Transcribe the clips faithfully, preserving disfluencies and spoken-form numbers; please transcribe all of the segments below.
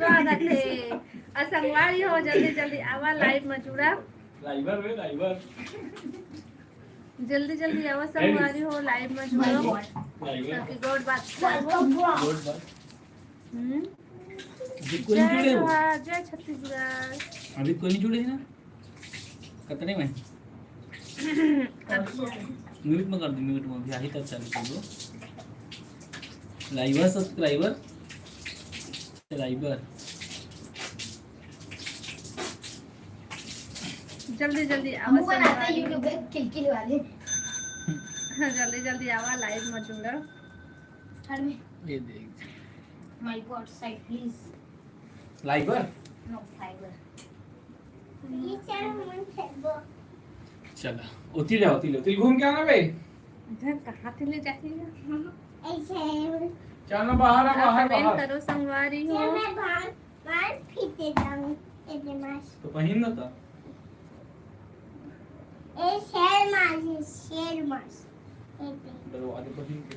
स्वागत हे। अउ संगवारी हो, जल्दी जल्दी आवा, लाइव में जुड़ा। लाइवर वे, लाइवर। जल्दी जल्दी आवा, संगवारी हो, लाइव में जुड़ा। लाइवर। सबके गोठ बात। गोठ बात। हम्म। अभी कोई नहीं जय जुड़े हो? जोहार, जय छत्तीसगढ़। अभी कोई नहीं जुड़े है ना? कतने में? म्यूट में कर दो, म्यूट में, अभी आही तक चालू कर दो। Liver subscriber, subscriber. जल्दी जल्दी आवा, हमको बनाता है संगवारी। YouTube पे किलकिल वाले। जल्दी जल्दी आवा, लाइव में जुड़ा। हर में। ये देख। My God, side please। Liver? No, fiber। ये चार मन खेलबो। चला, ओती ले, ओती ले, ओती ले घूम के आना बे। इधर कहाँ थे ले जाती है? ऐसे। चलो बाहर आ, आप बाहर, कमेंट बाहर। करो संगवारी हो। चल, मैं बाहर, बाहर पीछे जाऊँ, तेरे मास। तो पहिन ना था। ए शेर मास, शेर मास। ए देख। दरवाजे पर ही के।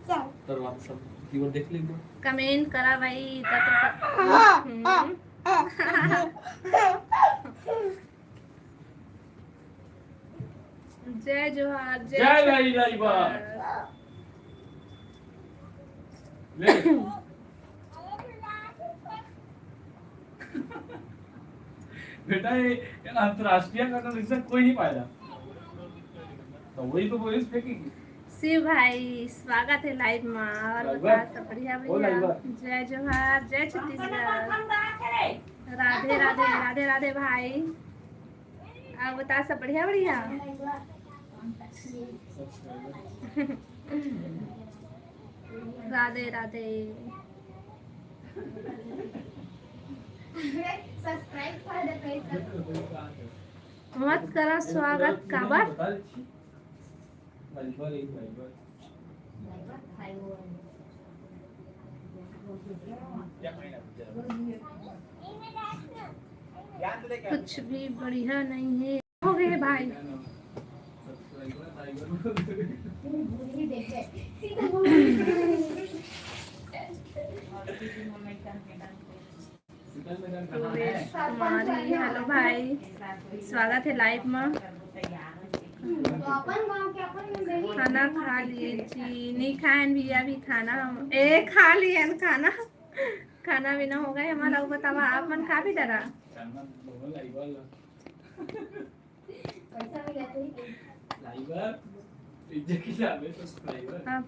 चल। दरवाजे सब की ओर देख ले एक बार। कमेंट करा भाई, इधर तो क-, हम्म। जय जोहार, जय जय लाली लाली बा। छत्तीसगढ़। ले। बेटा, ये अंतर्राष्ट्रीय का तो रिश्ता कोई नहीं पाएगा। तो वही तो बोले फेंकेंगे। शिव भाई, स्वागत है लाइव में। और लाइव बा? बता, सब बढ़िया ओ भैया? लाइव बा? जय जोहार, जय छत्तीसगढ़। राधे राधे, राधे राधे भाई। आप बता, सब बढ़िया बढ़िया? राधे राधे। मत करा स्वागत काबर? कुछ भी बढ़िया नहीं है। हो गए भाई। सुरेश कुमारी, हेलो भाई, स्वागत है लाइव में। खाना खा लिए जी? नहीं खाएन भैया अभी खाना हम, ए, खा लिए खाना। खाना पीना हो गए हमारा, वो बतावा आप मन खा भी डरा? हाँ।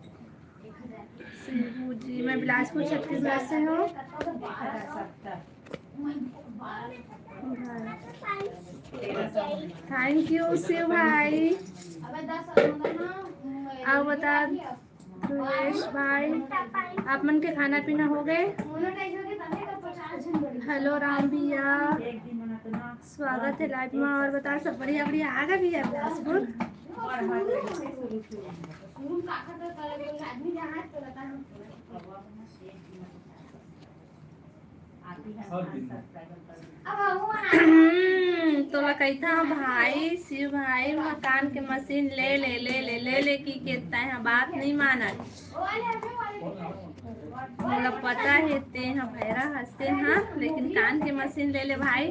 शिबू जी, मैं बिलासपुर छत्तीसगढ़ से हूँ। थैंक यू शिव भाई। अब बता सुरेश भाई, आप मन के खाना पीना हो गए? हेलो राम भैया, स्वागत है लाइव में। और बता, सब बढ़िया बढ़िया आ गए भैया बिलासपुर? हम्म, तोला कहिथा भाई, शिव भाई, मकान के मशीन ले ले, ले ले, ले ले की के तैं ह बात नहीं मानत। मोला पता है ते ह भैरा हंसते ह, लेकिन कान के मशीन ले ले भाई,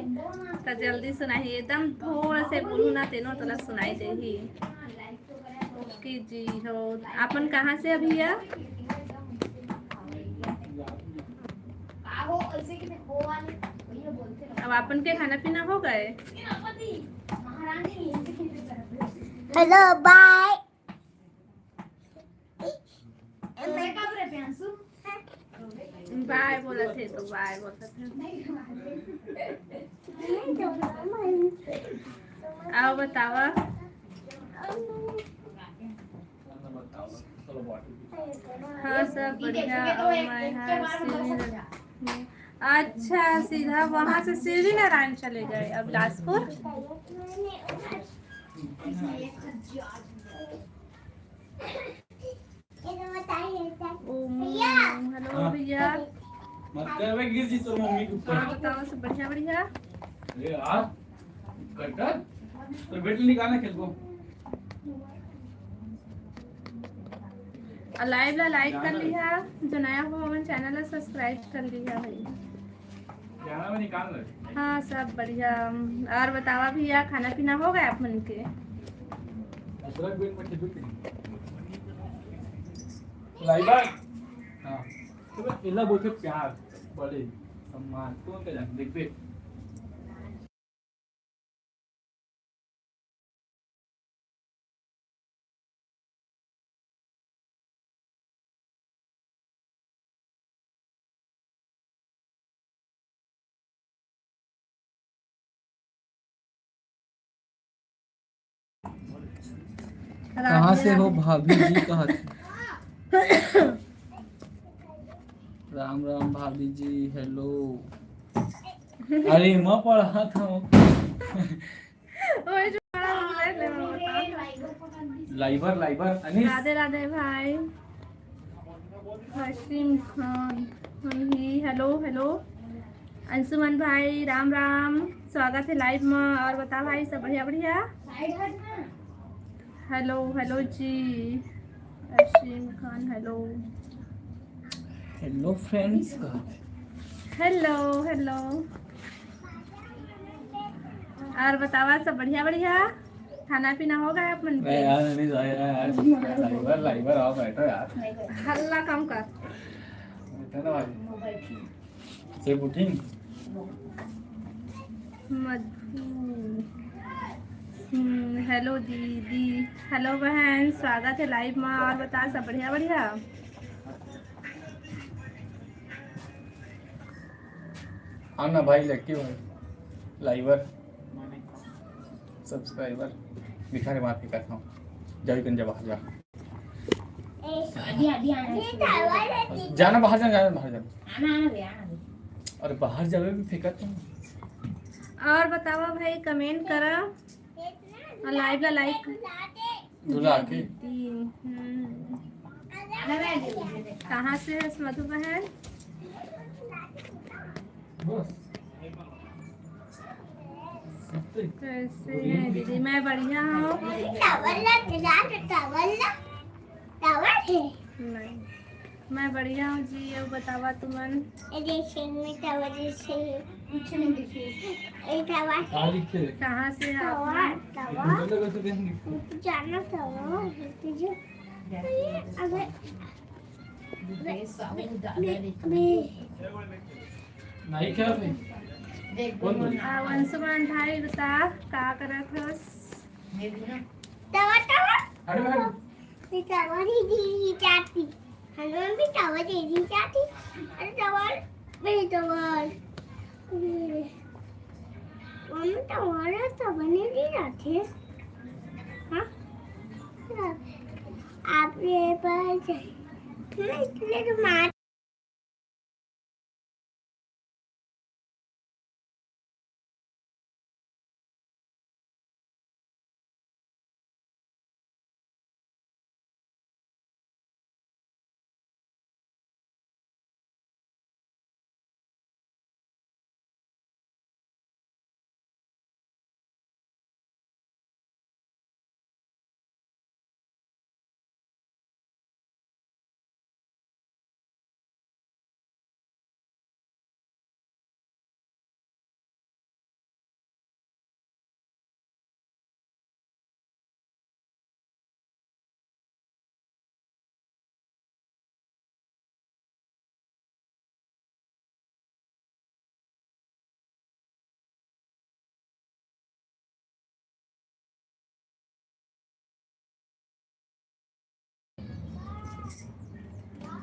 त जल्दी सुनाही। एकदम थोड़ा से बोलू ना, तेनो तोला सुनाई देही। ओके जी हो, आपन कहाँ से अभी है? अब आपन के खाना पीना हो गए? हेलो, बाय। बाय बोलत हे तो बाय बोलत हे। आओ बतावा। हाँ, सब बढ़िया। और मैं हाँ, सीढ़ी लग-, अच्छा, सीधा वहाँ से सीढ़ी नारायण चले गए अब बिलासपुर। ओम, हेलो हाँ। भैया। मत कर बे, गिर जी तो मम्मी के ऊपर। हाँ, बताओ, सब बढ़िया, बढ़िया? अरे यार, कटर, तो बेट निकालना खेल को। और लाइव ला लाइक कर लिहा, जो नया हो हमन चैनल ला सब्सक्राइब कर लिहा भाई। हाँ, सब बढ़िया। और बतावा भैया, खाना पीना हो गया आप मन के? अदरक भी मत छेदू। लाइबा। हाँ। तो एला बोलथे प्यार, बड़े सम्मान। कौन का जाने, देख, देख। कहाँ से हो भाभी जी? कहत राम राम भाभी जी, हेलो। अरे, मैं पढ़ा था। ओए, जो बड़ा हो गया, ले, मैं बता। लाइबर, लाइबर, अनिस। राधे राधे भाई। हसीम खान, हम ही, हेलो, हेलो। अंशुमन भाई, राम राम, स्वागत है लाइव में। और बता भाई, सब बढ़िया, बढ़िया? हेलो, हेलो जी। Hasim Khan, hello. Hello friends, hello, hello. और बतावा, सब बढ़िया, बढ़िया? खाना पीना हो गया आप मन के? अरे यार, नहीं जाए यार, लाइवर, लाइवर आओ, बैठो यार। हल्ला कम कर। बैठो ना भाई। से पूछेंगे। मधु। हम्म, हेलो दीदी। हेलो बहन, स्वागत है लाइव में। और बता, सब बढ़िया, बढ़िया? आना भाई, लक्की भाई, लाइवर, सब्सक्राइबर, भिखारी माफी करता हूँ। जय गंज बाहर जा। ए, अभी, अभी आना है। जाना बाहर जाना, जाना बाहर जाना। आना, आना बे, आना बे। अरे बाहर जावे भी फेंकत तुम। और बतावा भाई, कमेंट करा और लाइव ला लाइक। बुला के। हम्म। कहाँ से है मधु बहन? बस। कैसे हैं दीदी? मैं बढ़िया हूँ। टावर ला, टावर ला, टावर है। नहीं, मैं बढ़िया हूँ जी। ये बतावा तुमन। ए, देखे में टावर जैसे है। कुछ नहीं दिखे। ए, टावर है। कहाँ से है आप लोग? Tower, tower. जाना टावर है तुझे। अबे नहीं क्या भाई? आ, अंशुमान भाई, बता, का करत हस? तवा, तवा। अरे भाई। ये तवा दे दी चाची। हनुमान भी तवा दे दी चाची। अरे तवा, मेरी तवा। मम्मी, तवा, तवा नहीं दी जाती। हाँ? आप ये पर जाइए। मैं इसलिए तो मार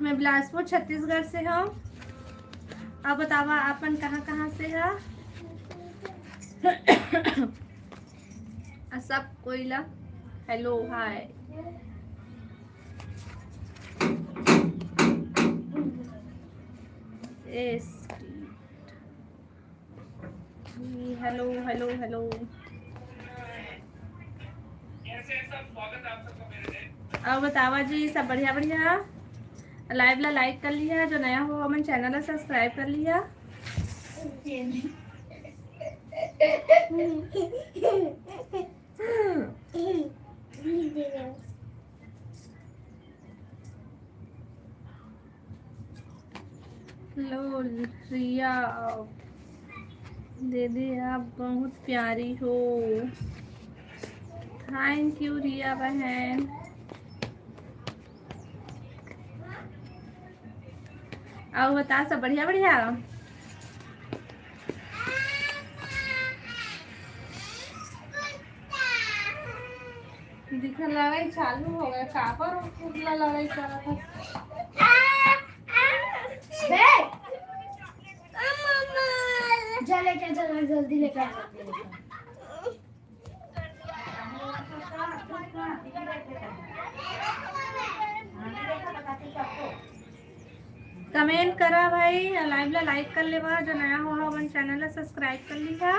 मैं बिलासपुर छत्तीसगढ़ से हूँ। अब बतावा आपन कहाँ कहाँ से है? आ सब कोई ला hello hi. S hello hello hello. और बतावा जी, सब बढ़िया बढ़िया? लाइव ला लाइक कर लिया, जो नया हो हमन चैनल ला सब्सक्राइब कर लिया। लो रिया, आओ। दीदी, आप बहुत प्यारी हो। Thank you, रिया बहन। अउ बता, सब बढ़िया, बढ़िया? दिखा, लड़ाई चालू हो गया, काबर उठला लड़ाई करत है? जा लेके आ, जा, जल्दी लेके आ, जल्दी लेके आ। Comment करा भाई, live ला like कर लेवा, जो नया हो, हो अपन channel ला subscribe कर लिहा।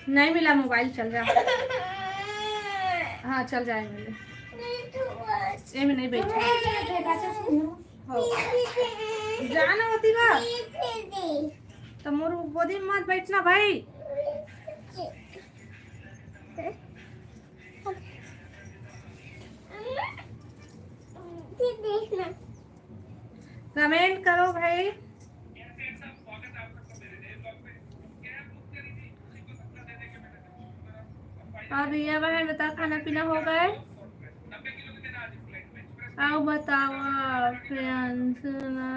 नहीं मिला मोबाइल, चल जा। हाँ, चल जाए मिले। ये में नहीं बैठा। हो। जाना होती बा। तो मोर गोदी में मत बैठना भाई। देखना। Comment करो भाई। और भैया बहन, बता, खाना पीना हो गए? आओ बताओ, प्रियांशु ना।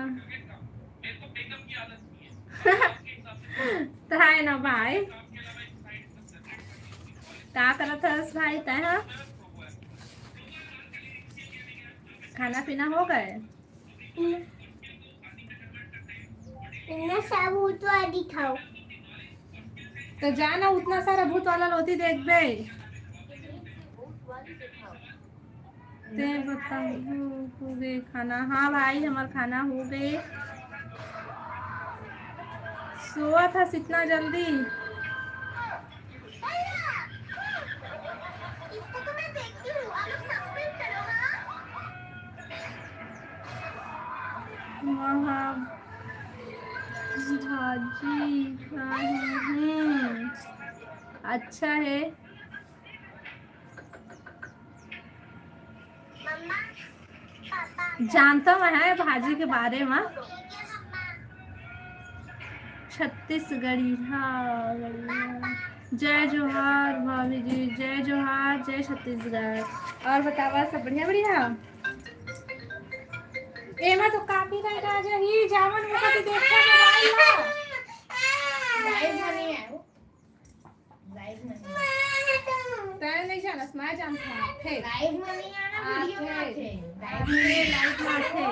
तो है ना भाई, का करत हस भाई तै, हाँ? खाना पीना हो गए? इतना सा भूत वाली खाओ। तो जाना, उतना सारा भूत वाला लोती देखबे। ते बताओ, हो गए खाना? हाँ भाई, हमार खाना हो गए। सोवत हस इतना जल्दी? वहाँ भाजी खाए हैं। अच्छा है। जानता मैं है भाजी के बारे में। छत्तीसगढ़ी, हाँ, बढ़िया। जय जोहार भाभी जी, जय जोहार, जय छत्तीसगढ़। और बतावा, सब बढ़िया, बढ़िया? एमा तो copyright आ जाही, जावन ओकर के देखा मोबाइल ला। Live में नहीं आए वो। Live में नहीं आए। तै नहीं जानस, मैं जानत हूँ। थे। Live में नहीं आना, video में आथे। Live में नहीं। Live में आथे।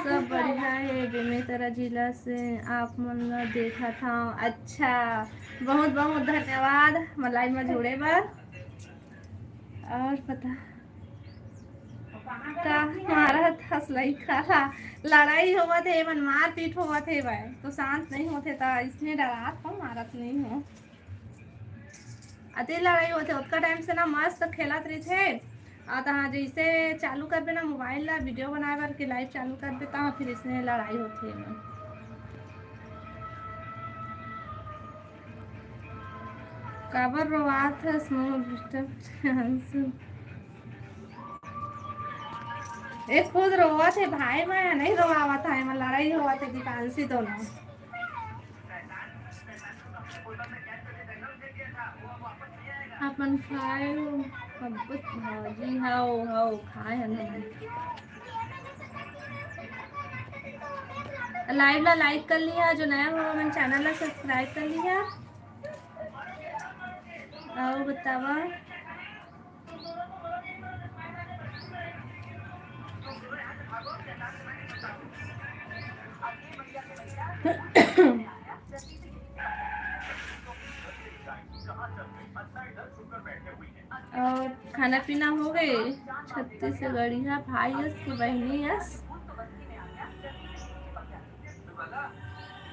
सब बढ़िया है, बेमेतरा जिला से आप मन ला देखत हव। अच्छा, बहुत बहुत धन्यवाद मोर live में जुड़े बर। और पता का मारत हस लइका ला, लड़ाई होवत हे, मन मारपीट होवत हे भाई, तो शांत नहीं होथे, त इसने डरात हो, मारत नहीं हो। अति लड़ाई होथे, ओतका time से ना मस्त खेलत रहिथे। आ तहाँ जैसे चालू करबे ना मोबाइल ला, video बनाए बर के live चालू करबे, तहाँ फिर इसने लड़ाई होथे एमा। काबर रोवात हस मोर बेटा? ए खुद रोवत हे भाई, मैं नहीं रोवावत हे, मैं लड़ाई होवत हे दीपांशी दोनों। अपन खाए हो? अब्बत भाजी, हव, हव, खाए हन हमन। Live ला like कर लिहा, जो नया हो, हमन channel ला subscribe कर लिहा। अउ बतावा। और खाना पीना हो गए? छत्तीसगढ़िया भाई यस के बहनी यस।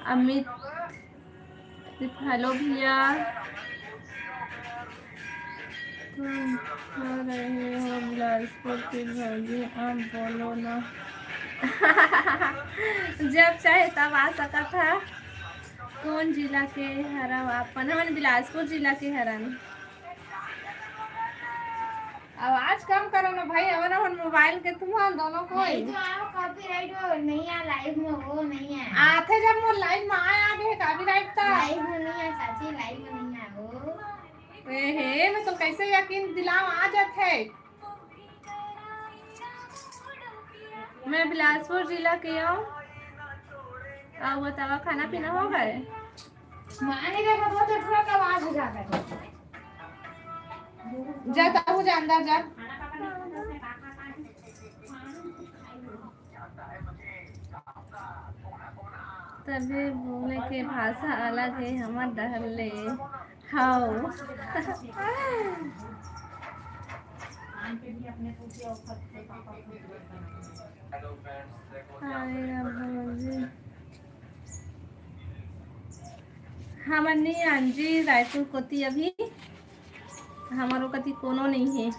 अमित हेलो भैया, तुम आ रहे हो बिलासपुर के भौजी, आप बोलो ना। जब चाहे तब आ सकत हा। कौन जिला के हरव आप? हमन बिलासपुर जिला के हरन। आवाज कम करो ना भाई, हमन अपन मोबाइल के तुम दोनों को नहीं ही। तो आओ, कॉपीराइट हो नहीं आ, लाइव में हो नहीं आ। आथे जब मोर लाइव में आए, आ गए कॉपीराइट का। लाइव में नहीं आ चाची, लाइव में नहीं आ वो। ए हे, मैं तो कैसे यकीन दिलाओ आ जाथे। मैं बिलासपुर जिला के हूँ। और बतावा, खाना पीना हो गए? माने का मतलब तो थोड़ा आवाज हो जाता है। जा ताहू जा अंदर जा। तभी बोले के भाषा अलग है हमर डहर ले। हाओ। हाय रे भौजी। हमन नहीं आन जी रायपुर कोती अभी। हमरो कति कोनो नहीं है।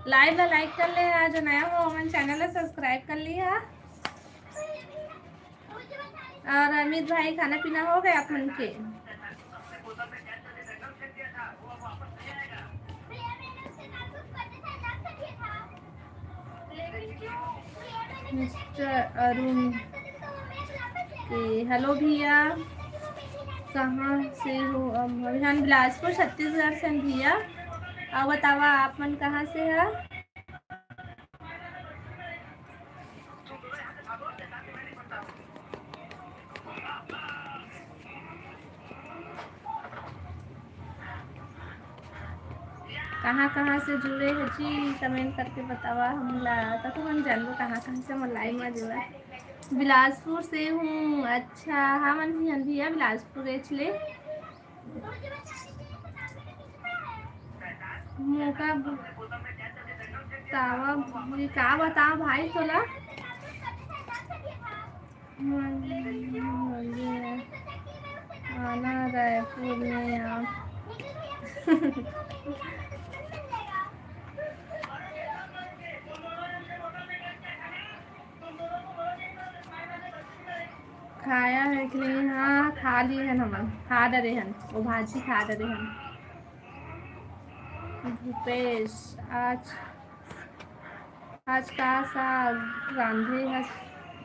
लाइव ला लाइक कर ले हा, जो नया हो हमन चैनल ला सब्सक्राइब कर ली हा। और अमित भाई, खाना पीना हो गए आप मन के? मिस्टर अरुण के हेलो भैया, कहाँ से हो? अब हम बिलासपुर छत्तीसगढ़ से हन भैया। और बतावा, आप मन कहाँ से है? कहाँ कहाँ से जुड़े हो जी, कमेंट करके बतावा हमला, त तुमन जानबो कहाँ कहाँ से हमर लाइव में जुड़ा। बिलासपुर से हूँ। अच्छा, हमन भी हन भैया बिलासपुर एच ले। मोका बतावा भी का बतावा भाई तोला। आना रायपुर में आप। खाया है कि नहीं? हाँ, खा ली हन हमन, खा डरे हन, वो भाजी खा डरे हन। भूपेश, आज, आज का साग रांधे हस?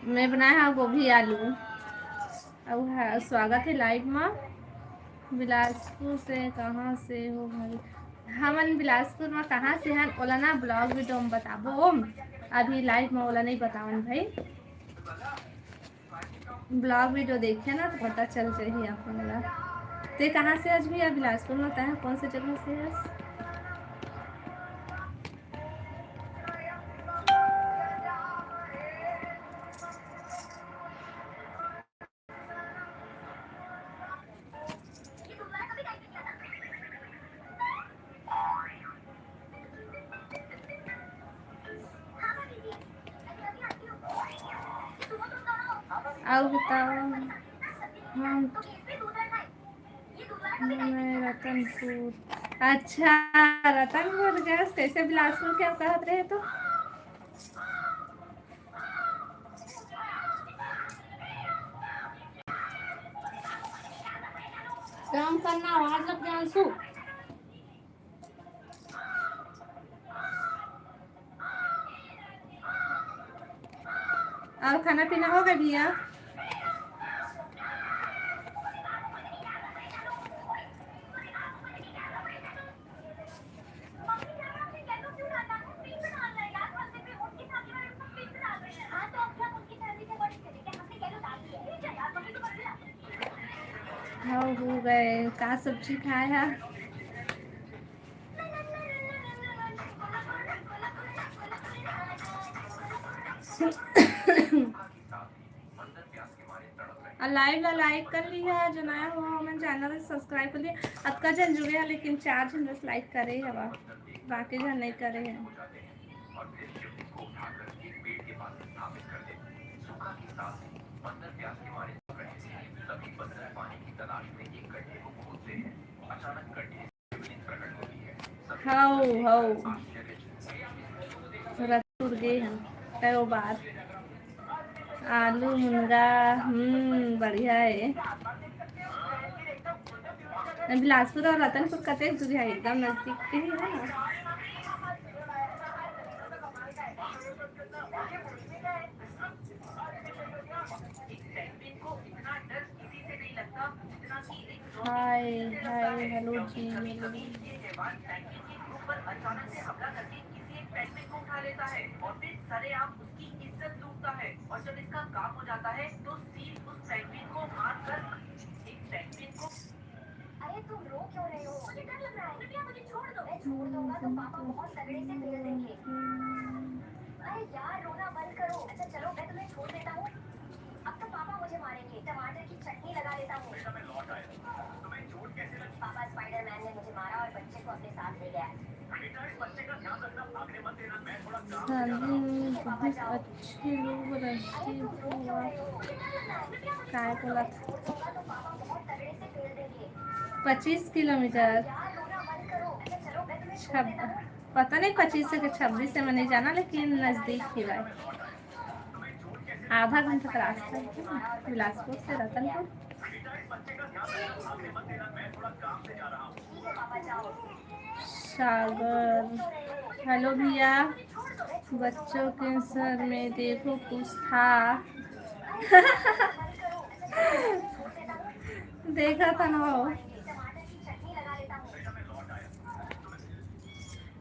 मैं बनाए हव गोभी आलू। अउ ह-, स्वागत है लाइव में। बिलासपुर से कहाँ से हो भाई? हमन बिलासपुर में कहाँ से हन, ओला ना ब्लॉग वीडियो में बताबो। अभी लाइव में ओला नहीं बतावन भाई। ब्लॉग वीडियो देखिए ना, तो पता चल जाही आप मन ला। ते कहाँ से हस भैया? बिलासपुर में तैं कौन से जगह से हस? अउ बताओ, हम, मैं रतनपुर। अच्छा, रतनपुर गैस, कैसे बिलासपुर के कहत रहे तो? काम करना, आवाज लग जाए, अंशु। और खाना पीना हो गया भैया? हाँ, हो गए। का सब्जी खाए है? अउ live ला like कर लिहा, जो नया हो हमन channel subscribe कर लिहा। अतका झन जुड़े हे, लेकिन चार झन बस like करे हवा, बाकी झन नहीं करे हे। हव, हव। रतुर गे हन कयो बार। आलू मुनगा, हम्म, बढ़िया हे। बिलासपुर अउ रतनपुर कतेक दूर हे? एकदम नजदीक के ही हे ना। हाय, हाय, हेलो जी, हेलो। अरे तुम रो क्यों रहे हो? मुझे डर लग रहा है। कृपया मुझे छोड़ दो। मैं छोड़ दूंगा तो पापा बहुत तगड़े से पेल देंगे। अरे यार, रोना बंद करो। अच्छा चलो, मैं तुम्हें छोड़ देता हूँ। अब तो पापा मुझे मारेंगे। टमाटर की चटनी लगा लेता हूँ। पापा, स्पाइडरमैन ने मुझे मारा और बच्चे को अपने साथ ले गया। साली में बहुत अच्छे लोग रहते हैं। काय बोलत? पच्चीस किलोमीटर, छब-, पता नहीं पच्चीस से कि छब्बीस से, मैं नहीं जाना, लेकिन नजदीक ही बा। आधा घंटा का रास्ता है बिलासपुर से रतनपुर। सागर, हेलो भैया। बच्चों के सर में देखो कुछ था। देखा था ना वो।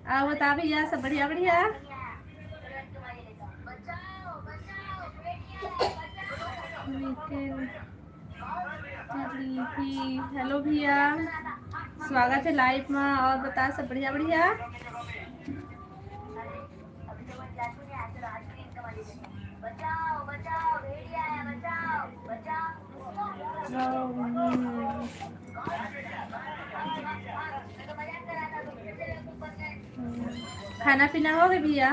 अउ बता भैया, सब बढ़िया बढ़िया? नितिन, रिद्धि, हेलो भैया, स्वागत है live में। अउ बता, सब बढ़िया बढ़िया? खाना पीना हो गे भैया?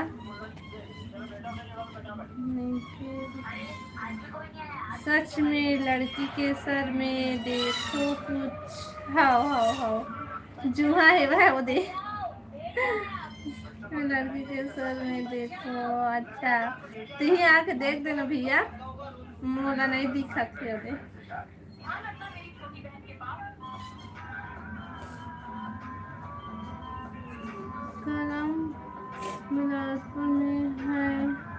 सच में लड़की के सर में देखो कुछ। हव, हव, हव। जुहा हे वह, वो दे। लड़की के सर में देखो। अच्छा, तुही आके देख देना भैया, मोला नहीं दिखत हे ओदे। कलम बिलासपुर में है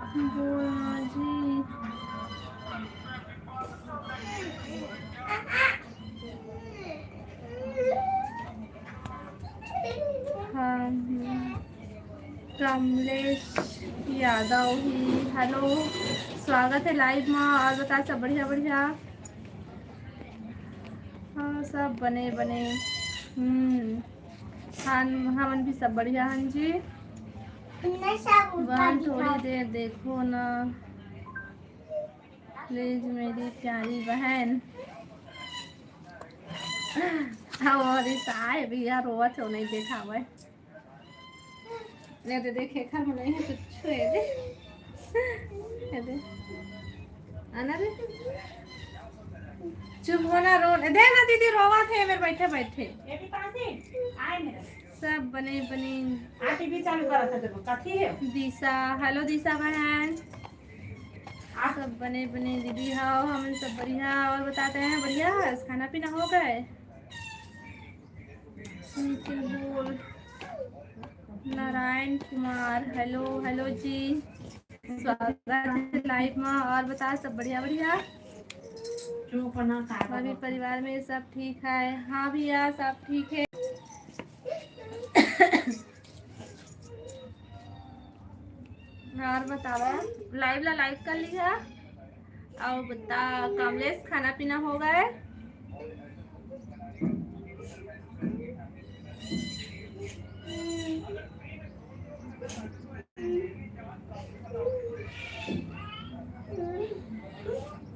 बोला जी। हाँ, हम्म। कमलेश यादव ही, हेलो, स्वागत है live में। अउ बता, सब बढ़िया बढ़िया? हाँ, सब बने बने। हम्म, हाँ, हमन भी सब बढ़िया हन जी। बहन, थोड़ी देर देखो ना please, मेरी प्यारी बहन। हाँ, और इस आए भैया रोवत हो, नहीं देखा हुआ है। ले दे, देख, एखर में नहीं है कुछ, ये दे। ये दे। आना रे। चुप हो ना, रो। दे ना दीदी, रोवत हे मेर बैठे बैठे। ये भी पास ही? आए मेरे। सब बने बने। हाँ, टीवी चालू करा था, देखो, कथी है? दिशा, हेलो दिशा बहन। आप सब बने बने दीदी, हव, हमन सब बढ़िया। अउ बता, तैं बढ़िया हस? खाना पीना हो गे? निखिल बोल। नारायण कुमार, हेलो, हेलो जी, स्वागत है live में। अउ बता, सब बढ़िया बढ़िया? चुप ना, का अभी बात? परिवार में सब ठीक है? हाँ भैया, सब ठीक है। अउ बतावा, live ला like कर लिहा। अउ बता, कमलेश, खाना पीना हो गे?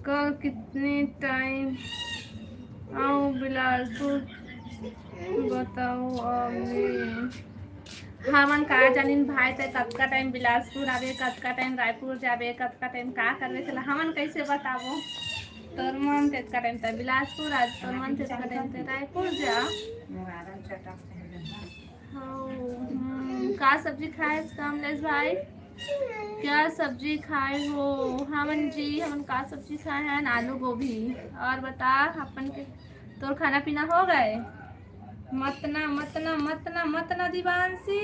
कल कितने टाइम आऊँ बिलासपुर, बताओ अभी। हमन का जानिन भाई, तै कतका टाइम बिलासपुर आबे, कतका टाइम रायपुर जाबे, कतका टाइम का करबे, चला हमन कैसे बताबो? तोर मन तेतका टाइम तै बिलासपुर आ, तोर मन तेतका टाइम तै रायपुर जा। हम्म, का सब्जी खाए कमलेश भाई? क्या सब्जी खाए हो? हमन जी, हमन का सब्जी खाए हैं? आलू गोभी। और बता, अपन के, तोर खाना पीना हो गए? मतना, मतना, मतना, मतना दिवांशी,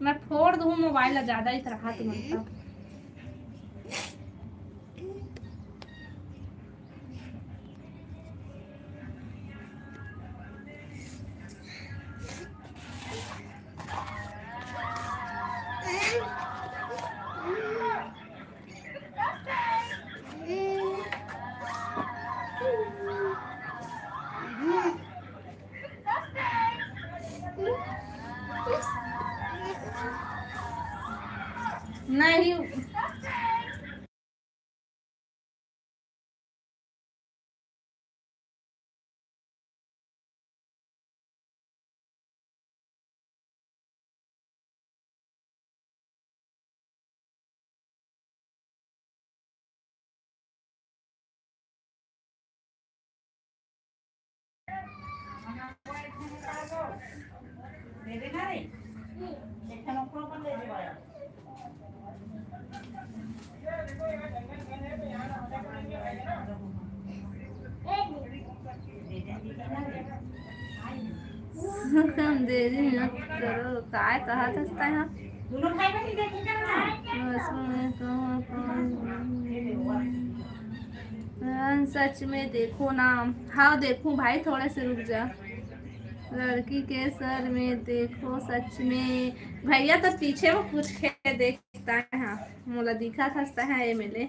मैं फोड़ दूँ मोबाइल ला, ज्यादा ही तरह हाथ मत। नहीं। कम देरी मत करो, काय कहत हस तैं हा? सच में देखो ना। हाँ, देखूं भाई, थोड़े से रुक जा। लड़की के सर में देखो, सच में। भैया तो पीछे में कुछ के देखता है, हाँ, मोला दिखा था, है एमएलए।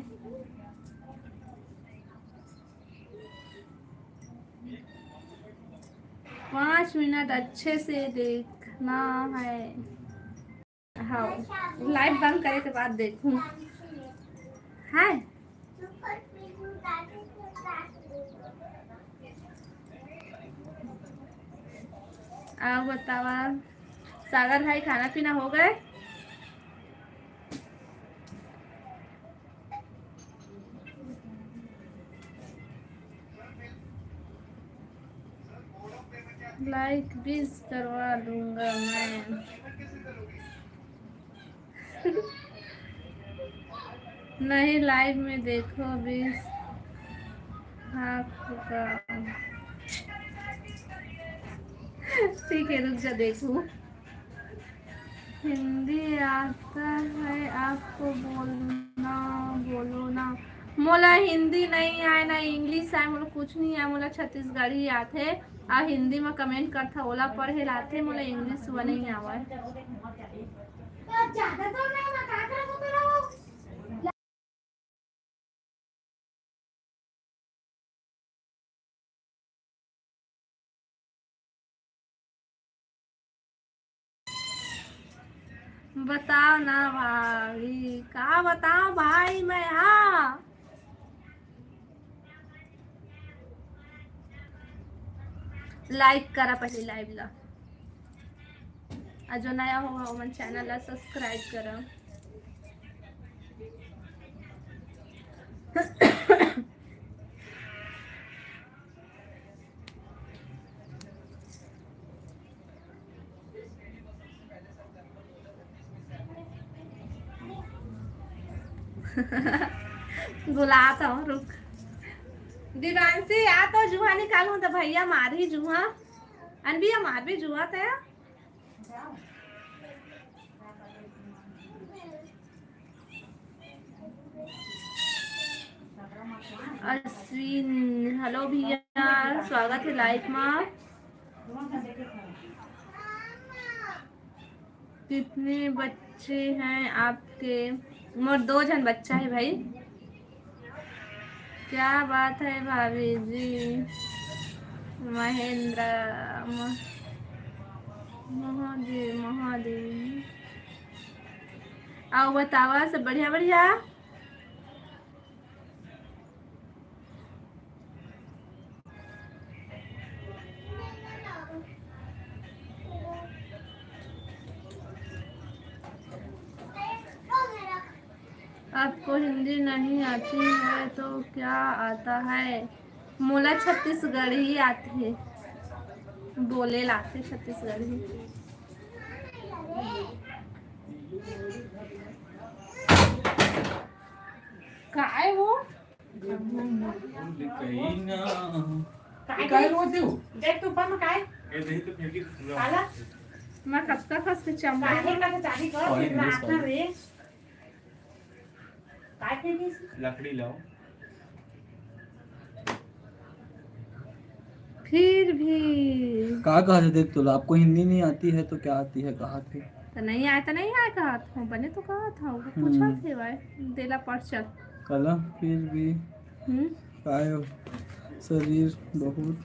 पाँच मिनट अच्छे से देखना है। हाँ, लाइव बंद करे के बाद देखूं। हाय। अउ बतावा, सागर भाई, खाना पीना हो गए? लाइक बीस करवा दूंगा मैं। नहीं, लाइव में देखो बीस आपका। ठीक है, रुक जा, देखूं। हिंदी आता है आपको बोलना? बोलो ना। मोला हिंदी नहीं आए, ना इंग्लिश आए, मोला कुछ नहीं आए, मोला छत्तीसगढ़ी आथे। आ हिंदी में कमेंट करथा, ओला पढ़े लाथे, मोला इंग्लिश हुआ नहीं आवे। बताओ ना भाभी, का बताओ भाई मैं, हाँ। लाइक करा पहले लाइव ला, और जो नया होगा ओमन चैनल ला सब्सक्राइब करा। बुलात हूँ, रुक। दिवांशी, आ तो जुहा निकालूं तो भैया मारही जुहा। अनबिया मारबे जुहा तैं। अश्विन, हेलो भैया, स्वागत है लाइव में। कितने बच्चे हैं आपके? मोर दो झन बच्चा है भाई। क्या बात है भाभी जी। महेंद्र, म-, महादेव, महादेव। अउ बतावा, सब बढ़िया, बढ़िया? आपको हिंदी नहीं आती है तो क्या आता है? मोला छत्तीसगढ़ी आथे, बोले ला आथे छत्तीसगढ़ी। काय वो? कहीं ना। काय काय बोलते हो? देख तू ऊपर में काय? ये नहीं तो फेंकी तो पूरा। काला? मैं कब तक हंस के चंपा? काहे का तो चाबी कर, और फिर इंग्लिश रात में वाली। रे। काय फेंकी? लकड़ी लाओ। फिर भी। का कहा थे, देख तो, आपको हिंदी नहीं आती है तो क्या आती है, कहा थे। तो नहीं आए तो नहीं आए, कहा था, बने तो कहा था, वो पूछा हम्म। थे भाई, देला पर चल। कला, फिर भी हम्म। काय हो? शरीर बहुत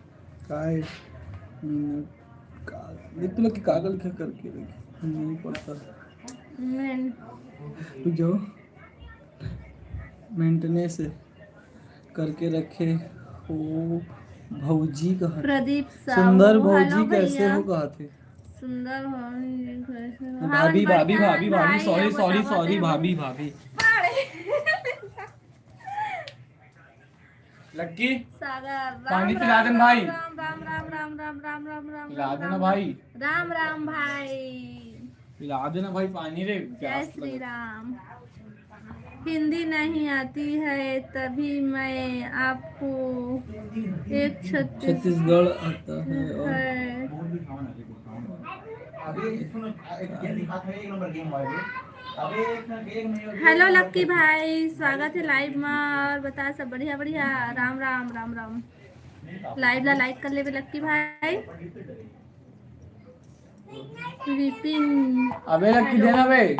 काय मिनट का, देख तो लग के कागल क्या करके रखी, नहीं पड़ता। मैं तू जाओ। मेंटेनेंस करके रखे हो भौजी, कहा थे। प्रदीप साहू, सुंदर भौजी, hello कैसे भैया। हो, कहा थे। सुंदर हो, कैसे हो? भाभी, हाँ, भाभी, बढ़िया, भाभी, भाभी, भाई, सॉरी, अब सॉरी, बताओ सॉरी, तो। भाभी, भाभी। लक्की, सागर, राम, पानी पिला राम, देना भाई। राम, राम, राम, राम, राम, राम, राम, राम, पिला राम, देना राम, भाई। राम, राम भाई। पिला देना भाई पानी रे, जय प्यास श्री लगे। राम। हिंदी नहीं आती है तभी मैं आपको एक छत्तीस छत्तीसगढ़ आता है और है। हेलो लक्की भाई, स्वागत है लाइव में। और बता सब बढ़िया बढ़िया। राम राम, राम राम। लाइव ला लाइक कर लेबे लक्की भाई। विपिन। अबे लक्की देना बे।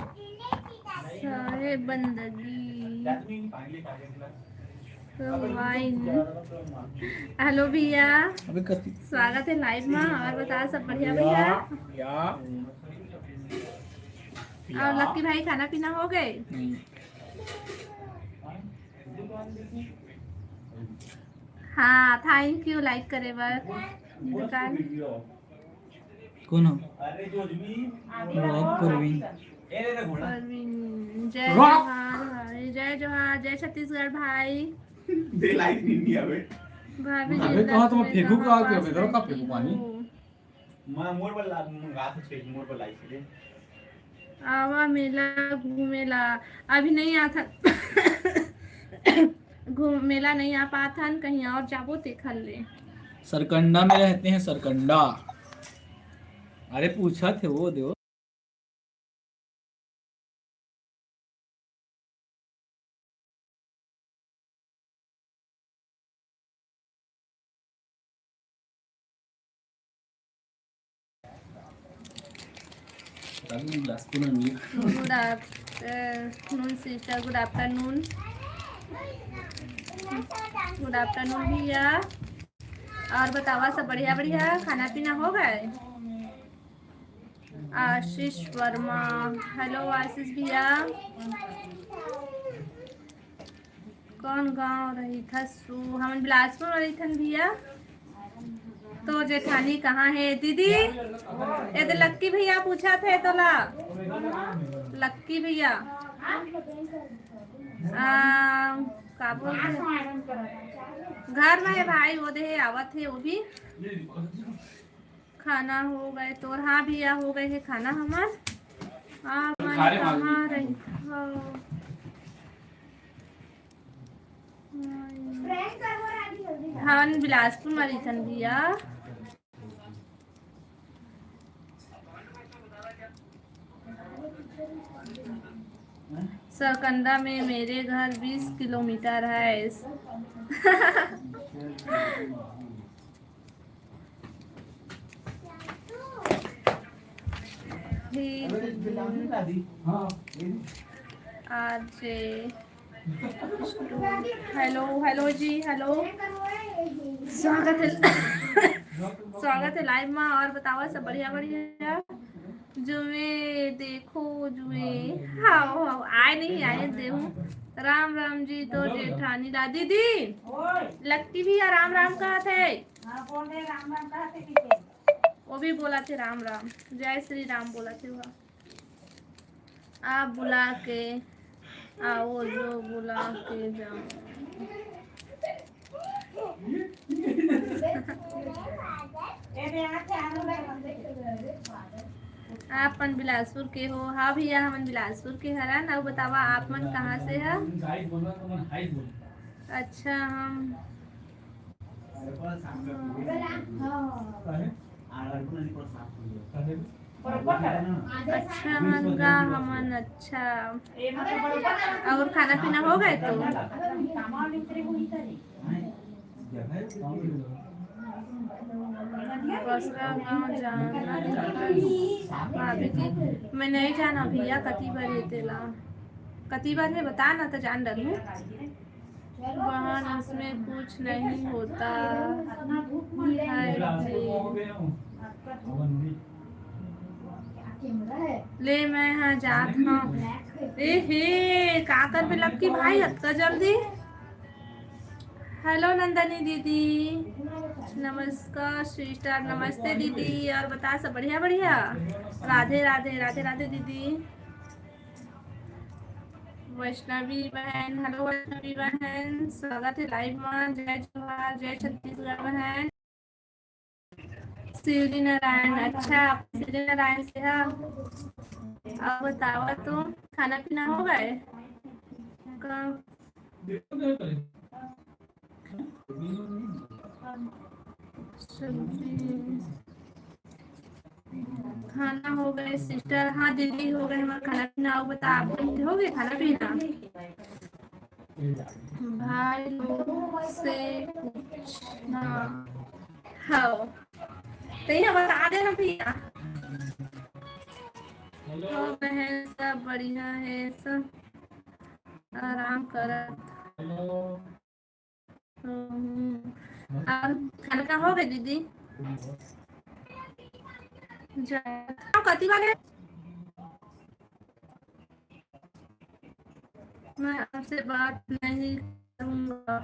साहेब बंदगी। वाइन। हेलो भैया, अबे कति। स्वागत है लाइव में। और बता सब बढ़िया भैया? या। और लक्की भाई खाना पीना हो गए? नहीं। हाँ, थैंक यू लाइक करे बर। दुकान। कौन हो? वो परवीन। परवीन, जय जोहार भाई, जय जोहार, जय छत्तीसगढ़ भाई। दे लाइक नहीं दिया बे। भाभी जी, अबे कहाँ तुम फेंकू का, क्या फेंकू पानी? मैं मोर बर ला-, मंगा सकते हैं, मोर बर लाई सीधे। आवा मेला घूमेला, अभी नहीं आता। घूम, मेला नहीं आ पाथन, कहीं और जाबो तेखर ले। सरकंडा में रहते हैं, सरकंडा। अरे पूछा थे वो देव। Good afternoon sister, good afternoon, good afternoon भैया। और बतावा सब बढ़िया बढ़िया, खाना पीना हो गए? आशीष वर्मा, हेलो आशीष भैया। कौन गांव रहिथस तू? हमन बिलासपुर में रहिथन भैया। तो जेठानी कहाँ है दीदी? ये तो लक्की भैया पूछा थे तोला। लक्की भैया। आ, का बोल रहे? घर में है भाई, वो दे आवत है वो भी। खाना हो गए तोर? हाँ भैया, हो गए है खाना हमार। आप मन कहाँ रही हो? हमन बिलासपुर में रहिथन भैया। सरकंडा में मेरे घर बीस किलोमीटर है। आरजे। हेलो, हेलो जी, हेलो। स्वागत है, स्वागत है लाइव में। और बतावा सब बढ़िया बढ़िया? जुए देखो जुए। हाओ हाओ, आए नहीं आए देहू। राम राम जी तो जेठानी ला दीदी। लक्की भैया राम राम कहा थे। वो भी बोला थे राम राम, जय श्री राम बोला थे वह। आप बुला के आओ जो बुला के जाओ। आप मन बिलासपुर के हो? हाँ भैया, हमन बिलासपुर के हरन। अउ बतावा, आप मन कहाँ से ह? अच्छा, हम अच्छा हन गा हमन, अच्छा। अउ खाना पीना हो गे तो? दूसरा गाँव जाना हे भाभी जी, मैं नहीं जाना भैया, कति बार हे तेला, कति बार हे बता ना, तो जान डरहूँ। बहन, उसमें कुछ नहीं होता है जी। ले, मैं हाँ जात हूँ। ए हे, का करबे लक्की भाई अतका जल्दी? हेलो नंदनी दीदी, नमस्कार सिस्टर, नमस्ते दीदी। और बता, सब बढ़िया? बढ़िया। राधे राधे, राधे राधे दीदी। वैष्णवी बहन, हेलो वैष्णवी बहन, स्वागत हे लाइव में। जय जोहार, जय छत्तीसगढ़ बहन। शिवरी नारायण, अच्छा, आप शिवरी नारायण से हा। अउ बतावा तो, खाना पीना हो गे? का सब्जी? खाना हो गे सिस्टर? हाँ दीदी, हो गे हमारा खाना पीना। अउ बता, आप हो गे खाना पीना? भाई लोग से पूछना। हाँ, तो ये बता दे ना भैया। हेलो बहन, सब बढ़िया हे, सब आराम करत। हेलो। हम्म। और खाना हो गे दीदी? जा, कति वाले? मैं आपसे बात नहीं करूँगा।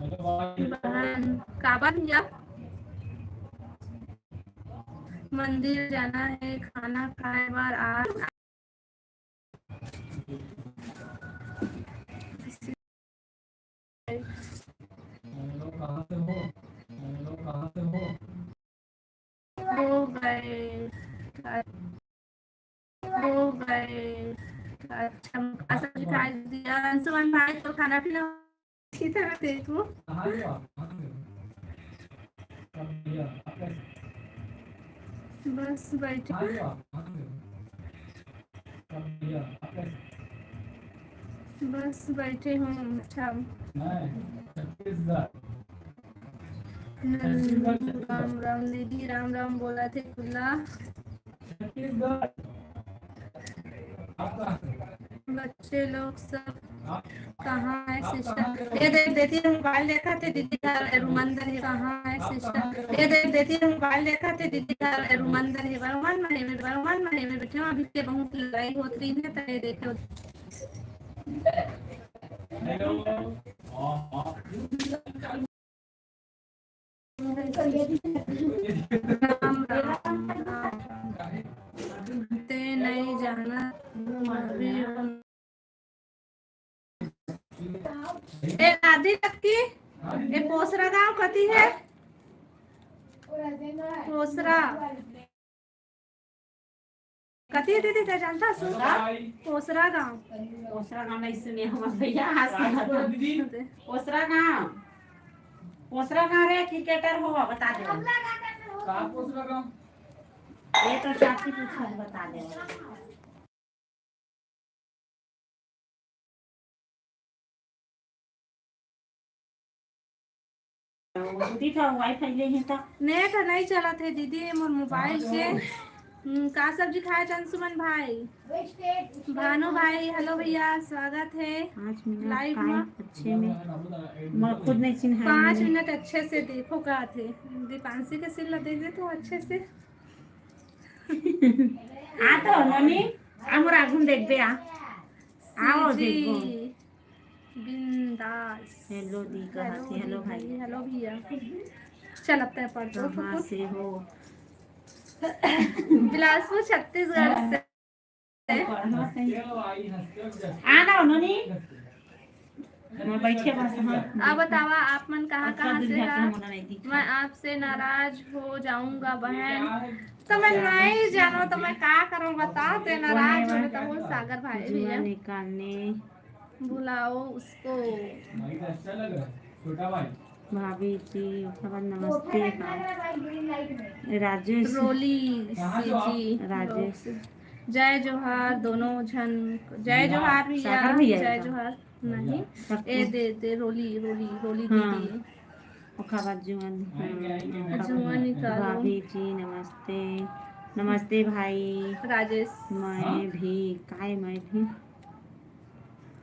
बहन, काबर भैया? मंदिर जाना हे, खाना खाए बर आ। हो गे, हो गे। अच्छा, मक्का सब्जी खा दिया। अंशुमन भाई, तो खाना पीना ठीक है, तेरे को? बस बैठे। बस बैठे हूँ, अच्छा। हम्म, राम राम दीदी, राम राम बोला थे खुला। बच्चे लोग सब कहाँ है सिस्टर? ये देख, देती है मोबाइल देखा थे दीदी का, रुमंदर है। कहाँ है सिस्टर? ये देख, देती है मोबाइल देखा थे दीदी का, रुमंदर है। भगवान मने में, भगवान मने में बैठे हो, अभी के बहुत लड़ाई होत रही है, तो ये देखे हो। राम राम। ते नहीं जाना। ए, राधे लक्की, ए, पोसरा गांव कति हे? पोसरा। कति हे दीदी, ते जानता सु? हाँ? पोसरा गांव। पोसरा गांव नहीं सुने हम भैया, आज सुना। दीदी। पोसरा गांव। पोसरा गांव रे, क्रिकेटर हो, बता दे। का पोसरा गांव? ये तो चाची पूछत, बता दे। दीदी, थोड़ा वाईफाई ले ही तो। नेट नहीं चलत हे दीदी, मोर मोबाइल के। हम्म, का सब्जी खाए अंशुमन भाई? भानु भाई, हेलो भैया, स्वागत हे। पाँच मिनट लाइव में। अच्छे में। मैं खुद नहीं चिन्हाई पाँच मिनट अच्छे से देखो का थे। दीपांशी के सिर ला देख दे तो अच्छे से। आ तो नोनी, आ मोर आगू में देख दे, आ। आओ सीजी देखो। बिंदास। हेलो दी, कहा हेलो थी, हेलो दीदी, भाई। हेलो भैया। चल, अब तय पढ़ दो। कहाँ से हो? बिलासपुर, छत्तीसगढ़ से। आना उन्होंने। मैं बैठे बस, हाँ। आप बतावा, आप मन कहाँ, कहाँ से हा? मैं आपसे नाराज हो जाऊंगा बहन। तो मैं नहीं जानो तो मैं का करूँ, बता दे, नाराज हो तो वो सागर भाई भैया। निकालने बुलाओ उसको। भाभी जी, ओकर बाद नमस्ते, हाँ। राजेश। रोली जी, राजेश। जय जोहार दोनों झन। जय जोहार भैया, सागर भैया जय का। जोहार। नहीं, ए दे दे, रोली, रोली, रोली हाँ। दीदी। ओकर बाद जुअन, हाँ, जुअन निकालो। भाभी जी, नमस्ते। नमस्ते भाई। राजेश। मैं भी, काय मैं भी?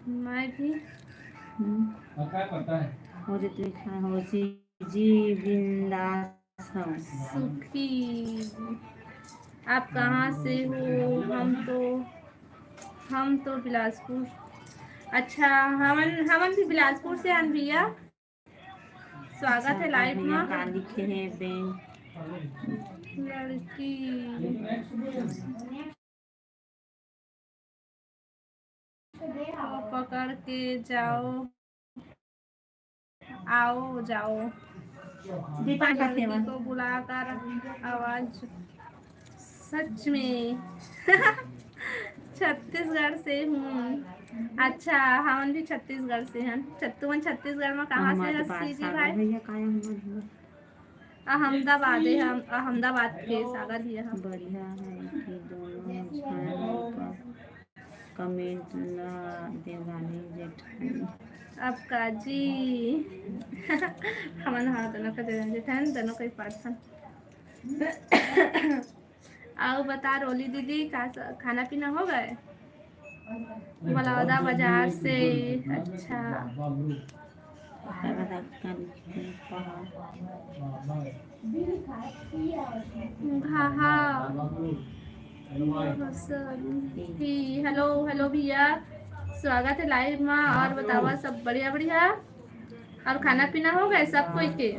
मैं भी। हम्म। और पता है? हो जे तू खा, हो जी, जी बिंदास हो। सुखी। आप कहाँ से हो? हम तो, हम तो बिलासपुर। अच्छा, हमन, हमन भी बिलासपुर से हन भैया। स्वागत है live में। का लिखे हे बे? लड़की। पकड़ के जाओ, आओ जाओ। दीपा का सेवा। लड़की को बुलाकर आवाज, सच में। छत्तीसगढ़ से हूँ। अच्छा, हमन भी छत्तीसगढ़ से हन। छत्तू मन छत्तीसगढ़ में कहाँ से हस जी भाई? भैया, काय हमर अहमदाबाद है, हम अहमदाबाद के सागर ही है हम। बढ़िया है कि दोनों झन ऊपर comment ला देवानी जेठानी। अब का जी? हमन हा दोनों का देवानी जेठानी, दोनों का ही पार्सन। आओ बता रोली दीदी, का स-, खाना पीना हो गए? बलौदा बाजार से। अच्छा। घाहा। हेलो, हेलो भैया, स्वागत है live में। और बतावा सब बढ़िया बढ़िया? और खाना पीना हो गए सब कोई के?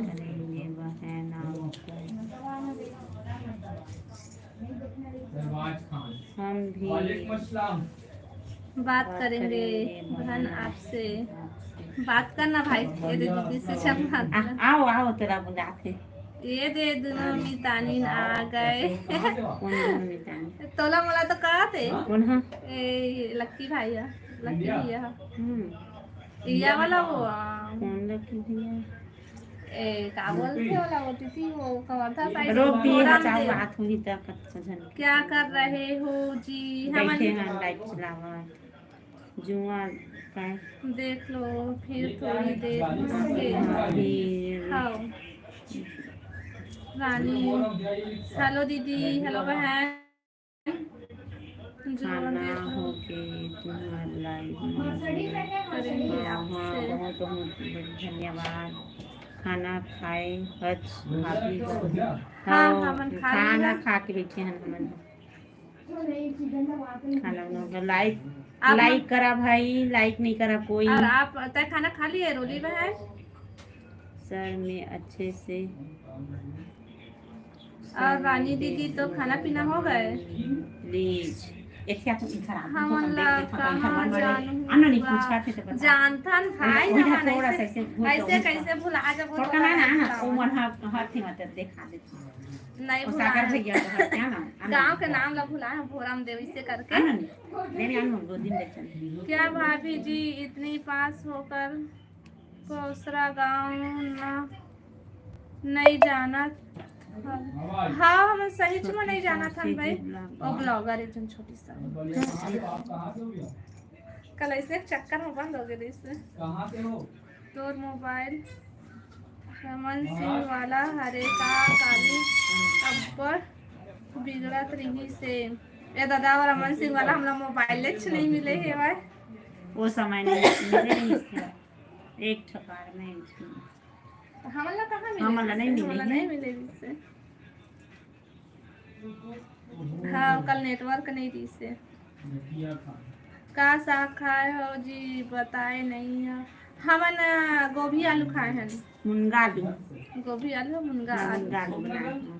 हम भी बात करेंगे बहन आपसे। बात करना भाई, ये दे दीदी से जब बात आ-, आओ, आओ, तेरा बुलाते। ये दे दोनों मितानिन आ गए। कौन दोनों मितानिन? तोला मोला तो कहते। कौन है? ए, ये लक्की भाई है, लक्की भैया। हम्म। इंडिया वाला वो, आ, कौन लकी भैया? ए, का बोलथे वाला ओटीपी वो कवर था, शायद रोक दिए, फोरम बचाओ, दे। बात हुई त कतको झन। क्या कर रहे हो जी? बैठे हमन हैं, लाइट चलावत। जुआ का। देख लो, फिर थोड़ी देर उसके। हाँ, फिर। हाँ। रानी, हेलो दीदी, हेलो बहन। खाना हो के तुम्हार live में। हाँ, हाँ, बहुत, बहुत धन्यवाद। खाना खाए हच भाभी। हाँ, हाँ, हमन खा खाना खा के बैठे हैं हमन। खाना वाना हो गया। Like, आप like करा भाई, like नहीं करा कोई। और आप, तय खाना खा लिए रोली बहन? सर, मैं अच्छे से और रानी दीदी तो खाना पीना हो गए? Please, एक क्या तुम इधर आ, हमन ला कहाँ जानू? आना नहीं, पूछा थे तो बता। जानथन भाई, हमन थोड़ा सा ऐसे, ऐसे कैसे भुला जब थोड़ा ना, ना, ना, वो मन हाथ, हाथ ही मत देखा दे। नहीं भुला। सागर भैया को हत्या ना, आना। गाँव के नाम ला भुला है, भोरम देव इसे करके। आना नहीं, नहीं, आना, दो दिन ले चल। क्या भाभी जी इतनी पास होकर कोसरा गाँव ना नहीं जानत। हाँ, हम सही में नहीं जानत हन भाई। वो blogger एक जन छोटी सा। कल ऐसे एक चक्कर में बंद हो गए इससे। तोर मोबाइल रमन सिंह वाला हरे का काली अब्बड़ बिगड़त रही से। ए दादा, वो रमन सिंह वाला हमला मोबाइल ले नहीं मिले हे भाई। वो समय नहीं मिले नहीं इसका। एक ठकार में इसको। हमन ला कहाँ मिले? हमन ला नहीं मिले। हमन ला नहीं मिले इससे। हाँ, कल network नहीं रहिस हे। का साग खाए हो जी, बताए नहीं हो। हमन, अ, गोभी आलू खाए हन। मुनगा आलू। गोभी आलू, मुनगा आलू। मुनगा आलू बनाए हन।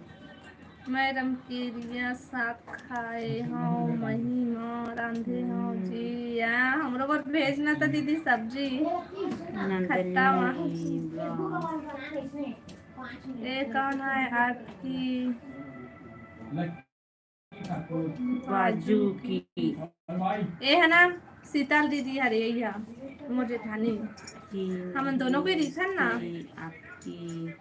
मैं रमकेरिया साग खाए हव, मही म रांधे हव जी। या, हमरो बर भेजना त दीदी सब्जी। खट्टा म। नंदनी ब्लॉग। ये कौन है आपकी बाजू की? ये है ना, शीतल दीदी हरे, यही है मोर जेठानी। की हमन दोनों के रिसन ना। की आपकी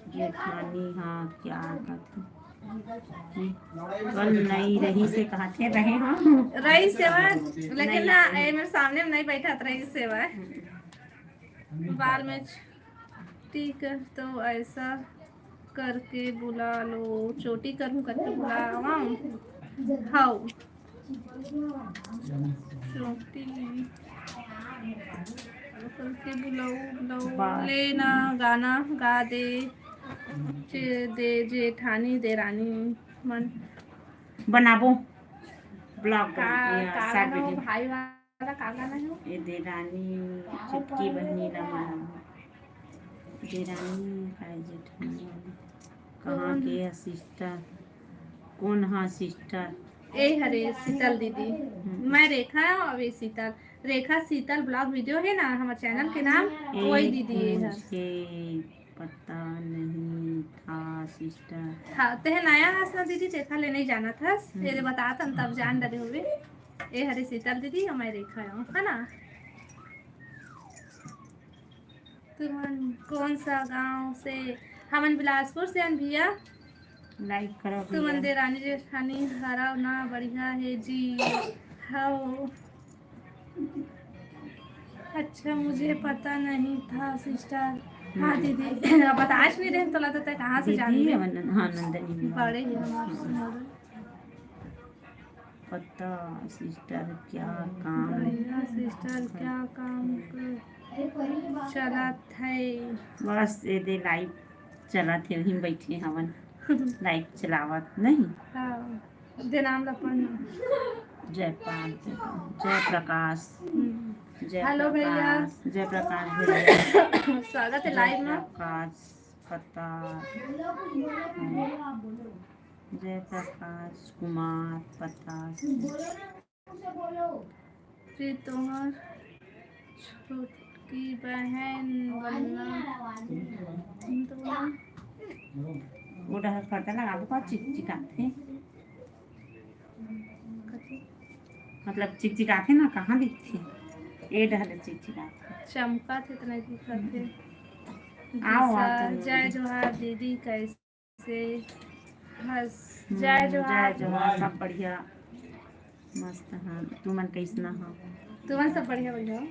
जेठानी, हाँ, क्या कहते? कल नई रही से कहते रहे हम। रही से बा, लेकिन नहीं। ना, ये मेरे सामने में नहीं बैठा, रही से बा। बाल में च-, ठीक है, तो ऐसा करके बुला लो, चोटी करूँ करके बुलावाऊँ। हाउ। चोटी करके बुलाऊ, बुलाऊ। वाह। लेना, गाना गा दे। जे-, दे, जेठानी, देरानी मन। बनाबो। ब्लॉग का, बना-, या, का शॉर्ट गाना हो, वीडियो। भाई वाला का गाना हो? ए देरानी, चुटकी बहनी ला माना। देरानी, काय जेठानी, कहाँ कौन? के है सिस्टर? कौन हा सिस्टर? ए हरे शीतल दीदी। हम्म। मैं रेखा हूँ, अभी शीतल। रेखा शीतल ब्लॉग वीडियो है ना, हमारे चैनल के नाम, ए, वही दीदी है। मुझे पता नहीं था सिस्टर। था, तेह नया हस ना दीदी, देखा ले नहीं जाना था। हम्म। तेरे बता तन तब जान डरे हुए। ए हरे शीतल दीदी, और मैं रेखा हूँ, है ना? तुमन कौन सा गांव से? हमन बिलासपुर से हन भैया। लाइक करो तुमन भैया। देरानी जेठानी हरव ना, बढ़िया है जी। हव। अच्छा, मुझे पता नहीं था सिस्टर। हाँ हम्म। दीदी, अब बताए नहीं रहे तो लगता है कहाँ से दीदी, जान ली? हाँ, नंदनी। बड़े ही हमारे से बड़े। पता सिस्टर क्या काम? बढ़िया सिस्टर, क्या काम कर चलत है? बस ये दे लाइव चलत है, वहीं बैठे हवन। लाइव चलावत नहीं। हाँ, दे नाम ला पढ़ना। जयपाल, जयपाल, जयप्रकाश। हम्म। जय हेलो भैया। प्रकाश, जयप्रकाश भैया। स्वागत है लाइव में। जयप्रकाश पता। जयप्रकाश कुमार पता। फिर तोहर छोटकी बहन बनना। वो डहर पर्दा लगाबो का चिकचिकाथे। मतलब चिकचिकाथे ना, कहाँ दिखथे? ए डहर चिकचिकाथे। चमकाथे त नहीं दिखथे। आओ, आओ, जय जोहार दीदी, कैसे से हस। हम्म, जय जोहार। जय जोहार, सब बढ़िया, मस्त। हाँ, तुमन कैसना हो? तुमन सब बढ़िया, बढ़िया हो।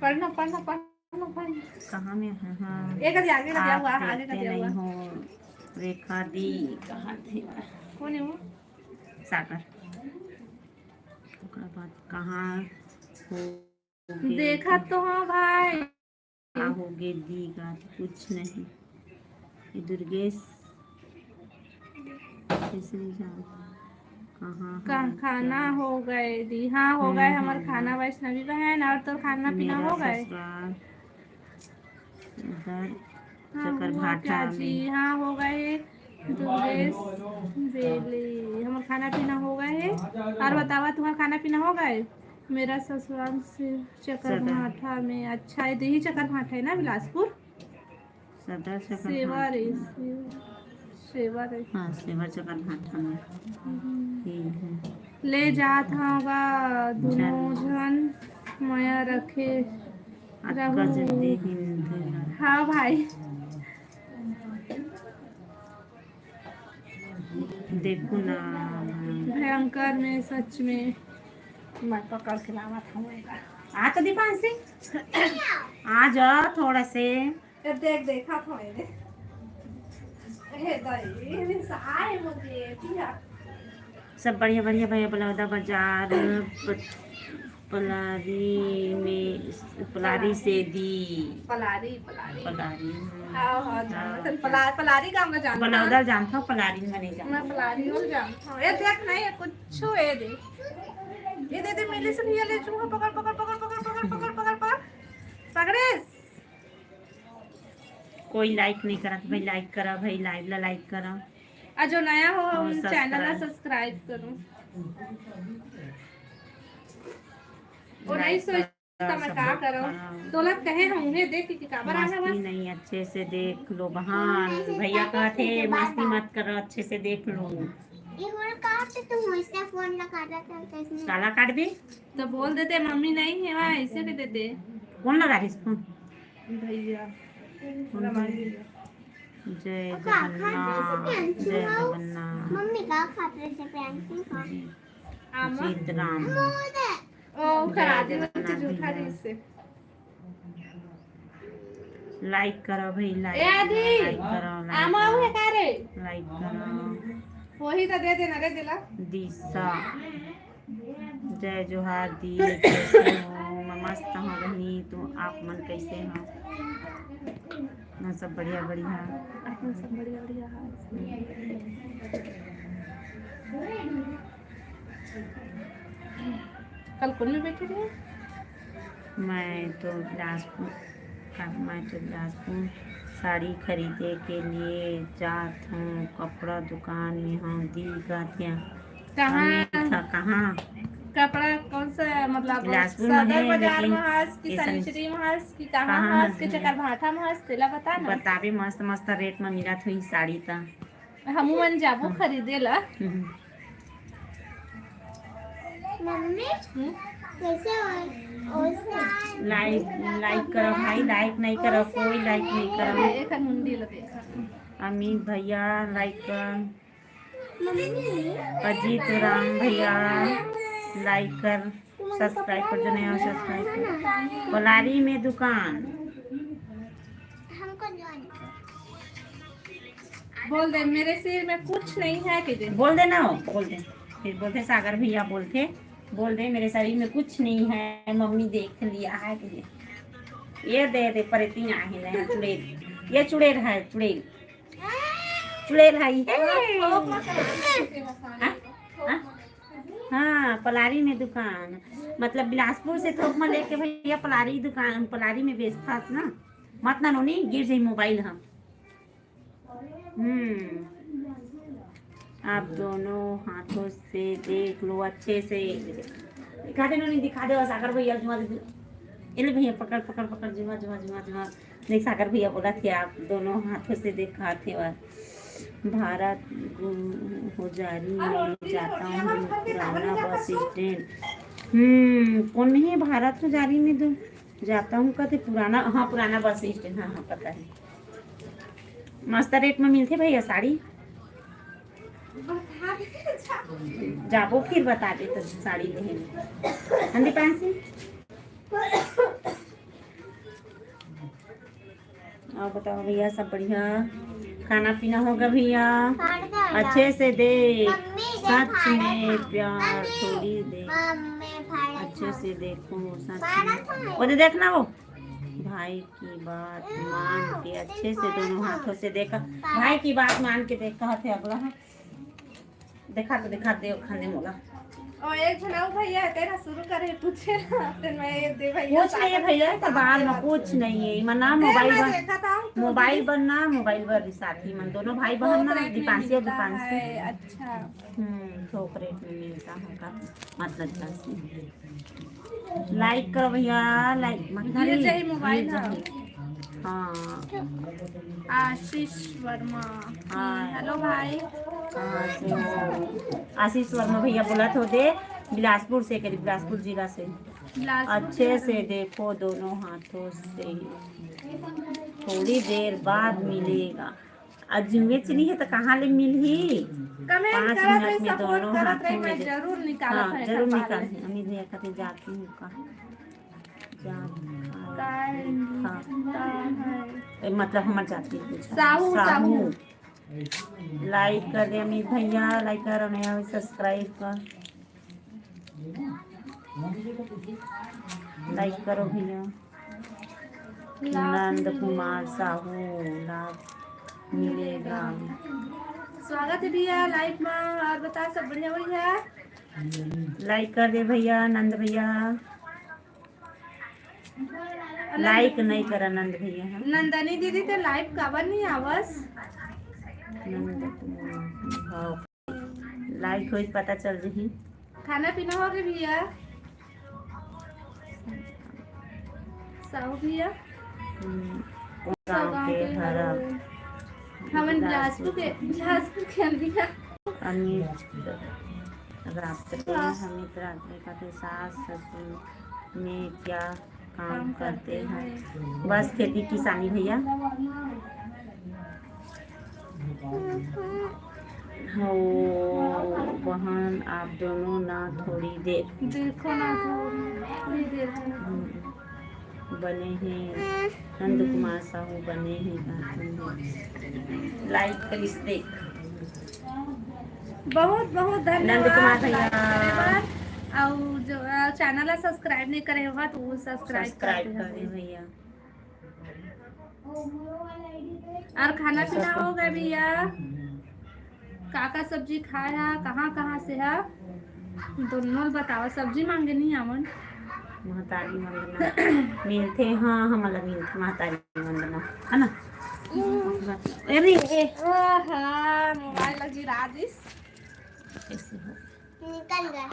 पढ़ना, पढ़ना, पढ़ना, पढ़ना। कहाँ में है? हाँ। एक आगे का दिया हुआ, आगे का दिया हुआ। हो, रेखा दी, कहाँ थे? कौन है वो? सागर। ओकरा बाद कहाँ हो? देखा तो हाँ भाई। का होगे दी का? कुछ नहीं। ये दुर्गेश, कैसे नहीं जान? कहाँ का है, खाना क्या? हो गए दी? हाँ, हो गए हमार खाना, वैष्णवी बहन। और तो खाना पीना हो गए? इधर हाँ, चक्कर भाटा जी, हाँ, हो गए। दुर्गेश बेली, हमार खाना पीना हो गए है। और बतावा, तुम्हारा खाना पीना हो गए? मेरा ससुराल से चक्कर भाटा में। अच्छा है, तो यही चक्कर भाटा है ना, बिलासपुर? सदर चक्कर सेवा भाटा। रे, सेवा, सेवा रे। हाँ, सेवा चक्कर भाटा में। हम्म। यही है। ले जात हव गा, दोनों झन मया रखे रहू। हाँ भाई। देखो ना। भयंकर में सच में। मैं पकड़ के लावत हूँ एला। आ तो दीपांशी, आ जा थोड़ा से। ए, देख, देखा था मैंने। हे दाई, ये सहाय मुझे, पिया। सब बढ़िया, बढ़िया भैया, बलौदा बाजार, प-, पलारी में, पलारी से दी। पलारी, पलारी। पलारी, हम्म। हाँ, हाँ, जानत हन। पला-, पलारी गाँव में जानत हन। बलौदा जानत हन, पलारी में नहीं जानत हन। मैं पलारी में जानत हन। ये देख नहीं, ये कुछ ये दे। ये दे दे, मिली से भैया ले चूहा, पकड़, पकड़। पकड़े। कोई लाइक नहीं करत भाई, लाइक करा भाई, लाइव ला लाइक करा। आ जो नया हो, और हम चैनल ला सब्सक्राइब। सब्सक्राइब करो। वो नहीं लाइक सोच करा, तो मैं का सपोर्ट करूं? करा। तोला कहे हम उन्हें देख के काबर आए मस्ती हवस? नहीं, अच्छे से देख लो बहन। भैया कहते मस्ती मत करो, अच्छे से देख लो। ये बोल, काट तो मुझसे फोन लगा रहा था, कैसे? काला काट भी? तो बोल देते, मम्मी नहीं है वहाँ, ऐसे भी देते। कौन लगा रही फोन? भैया। कौन रमाई भैया। जय जगन्नाथ, जय जगन्नाथ। मम्मी का खाते से पेंसिल का? जी। आमा? जीत राम। ओ, जय करा दे, जगन्नाथ झूठा भैया। नहीं से। लाइक करो भाई, लाइक ए आदि, करो, लाइक करो, लाइक आमा करो। उहे का रे? लाइक करो। वही तो दे देना रे, दिला। दिशा, जय जोहार दी, कैसे हो? मैं मस्त हूँ बहिनी, तुम आप मन कैसे हो? मैं सब बढ़िया बढ़िया। अपन सब बढ़िया बढ़िया है। कल कौन में बैठे रहे? मैं तो बिलासपुर का, मैं तो बिलासपुर साड़ी खरीदे के लिए जात हूँ, कपड़ा दुकान में हम दी कहतिया। कहाँ? अमित था, कहाँ? कपड़ा कौन सा, मतलब, बिलासपुर में सदर है, बाजार लेकिन में हस कि ऐसा नहीं। सनिचरी में हस कि कहाँ कहाँ हस हस कि है? चकरभाठा में हस, तेला बता ना। बताबे, मस्त मस्त रेट में मिलत होही साड़ी ता। हमू मन जाबो हाँ। खरीदे ला। हम्म। मम्मी, हम्म? कैसे हो? लाइक, लाइक करो भाई, लाइक नहीं करो, कोई लाइक नहीं करो। एक मुंडी ला देखा। अमित भैया लाइक कर, मम्मी, अजीत राम भैया लाइक कर, सब्सक्राइब कर, जो नया हो सब्सक्राइब कर। पलारी में दुकान। हमको ज्वाइन कर। बोल दे, मेरे शरीर में कुछ नहीं है, कह दे। बोल दे ना, बोल दे। फिर बोलते सागर भैया बोलते, बोल दे, मेरे शरीर में कुछ नहीं है, मम्मी देख लिया है, कह दे। ये दे दे, परेती आहे ना, चुड़ैल। ये चुड़ैल है, चुड़ैल। चुड़ैल है, ये। हाँ? हाँ? हाँ, पलारी में दुकान। मतलब बिलासपुर से थोक में लेके भैया पलारी दुकान, पलारी में बेचता ना। मत ना नोनी, गिर जाई मोबाइल हम। हम्म, आप दोनों हाथों से देख लो अच्छे से। दिखा दे नोनी, दिखा दे, सागर भैया जुआ दे। ए ले भैया, पकड़, पकड़, पकड़, जुआ, जुआ, जुआ, जुआ। देख, सागर भैया बोला थे, आप दोनों हाथों से दिखा थे। और भारत गु-, गुजारी में जाता हूँ, पुराना बस स्टैंड। हम्म, कौन नहीं है भारत गुजारी में दो? जाता हूँ कहते पुराना, हाँ, पुराना बस स्टैंड, हाँ, हाँ, पता है। मस्त रेट में मिलते भैया साड़ी। जाबो फिर बता दे तो साड़ी लेहे। हंदी पांसी। और बताओ भैया, सब बढ़िया? खाना पीना होगा भैया? अच्छे से दे, सच में प्यार थोड़ी दे। अच्छे से देखो, सच में। वो दे देखना वो। भाई की बात मान के अच्छे से दोनों हाथों से देखा। भाई की बात मान के देखा थे अगला। देखा तो देखा दे, खाने मोला। ओ, एक झन अउ भैया हे, तेरा शुरू करे पूछे ना, ते मैं ये दे भैया, कुछ नहीं है भैया, तो बाहर में कुछ नहीं है। इमन ना मोबाइल बर, मोबाइल बर ना, मोबाइल बर साथी मन दोनों भाई बहन ना, दीपांशी और दीपांशी। अच्छा। हम्म, थोक रेट में मिलता है का, मतलब दीपांशी। लाइक करो भैया, लाइक मत गिर जाई मोबाइल। हाँ। आशीष वर्मा। हाँ। हेलो भाई। हाँ, आशीष वर्मा भैया बोला थो दे, बिलासपुर से करी, बिलासपुर जिला से। बिलासपुर अच्छे से देखो दोनों हाथों से, थोड़ी देर बाद मिलेगा। अउ जुए च नइ हे त कहाँ ले मिलही? कमेंट पाँच करत रही, मिनट में सपोर्ट दोनों करत रही, हाथों में मैं दे। जरूर निकालत हाँ, हूँ जरूर एकर निकाल। अमित भैया कहते जाती हूँ का? जात का हाँ। का है? ए, मतलब हमर जाति पूछा। साहू, साहू। साहू। लाइक कर दे अमित भैया, लाइक कर, नया हो सब्सक्राइब कर। लाइक करो भैया। लाभ नंद मिलेगा। कुमार साहू, लाभ मिलेगा। स्वागत है भैया लाइव में। और बता, सब बढ़िया बढ़िया? लाइक कर दे भैया, नंद भैया। Like नहीं करा नंद भैया, हाँ। नंदनी दीदी, ते live काबर नहीं आवस? नंद, हाँ। Like होई, पता चल जही। खाना पीना हो गए भैया? साहू भैया? हम्म, कौन गाँव के हरब? हमन बिलासपुर के, बिलासपुर के हन भैया। अमित रात्रे, हाँ। अमित रात्रे का के सास ससुर में क्या काम करते हैं? बस खेती किसानी भैया। हो बहन, आप दोनों ना थोड़ी देर। देखो ना, थोड़ी देर है। हम्म, बने हैं नंद कुमार साहू, बने हैं। Like करिस देख। बहुत बहुत धन्यवाद नंद कुमार भैया। Like करे बर। अउ जो, अ, channel ला subscribe नहीं करे हो तो वो subscribe subscribe कर दे करे भैया। और खाना पीना हो गया भैया? का का सब्जी खाए हा, कहाँ कहाँ से हा? दोनों ल बतावा, सब्जी मांगे नहीं आवन। महतारी वंदना मिलथे, हाँ, हमला मिलथे महतारी वंदना, है ना? अरे, ए। आहा, मोबाइल लगी राजिस। कैसे हो? निकल गया।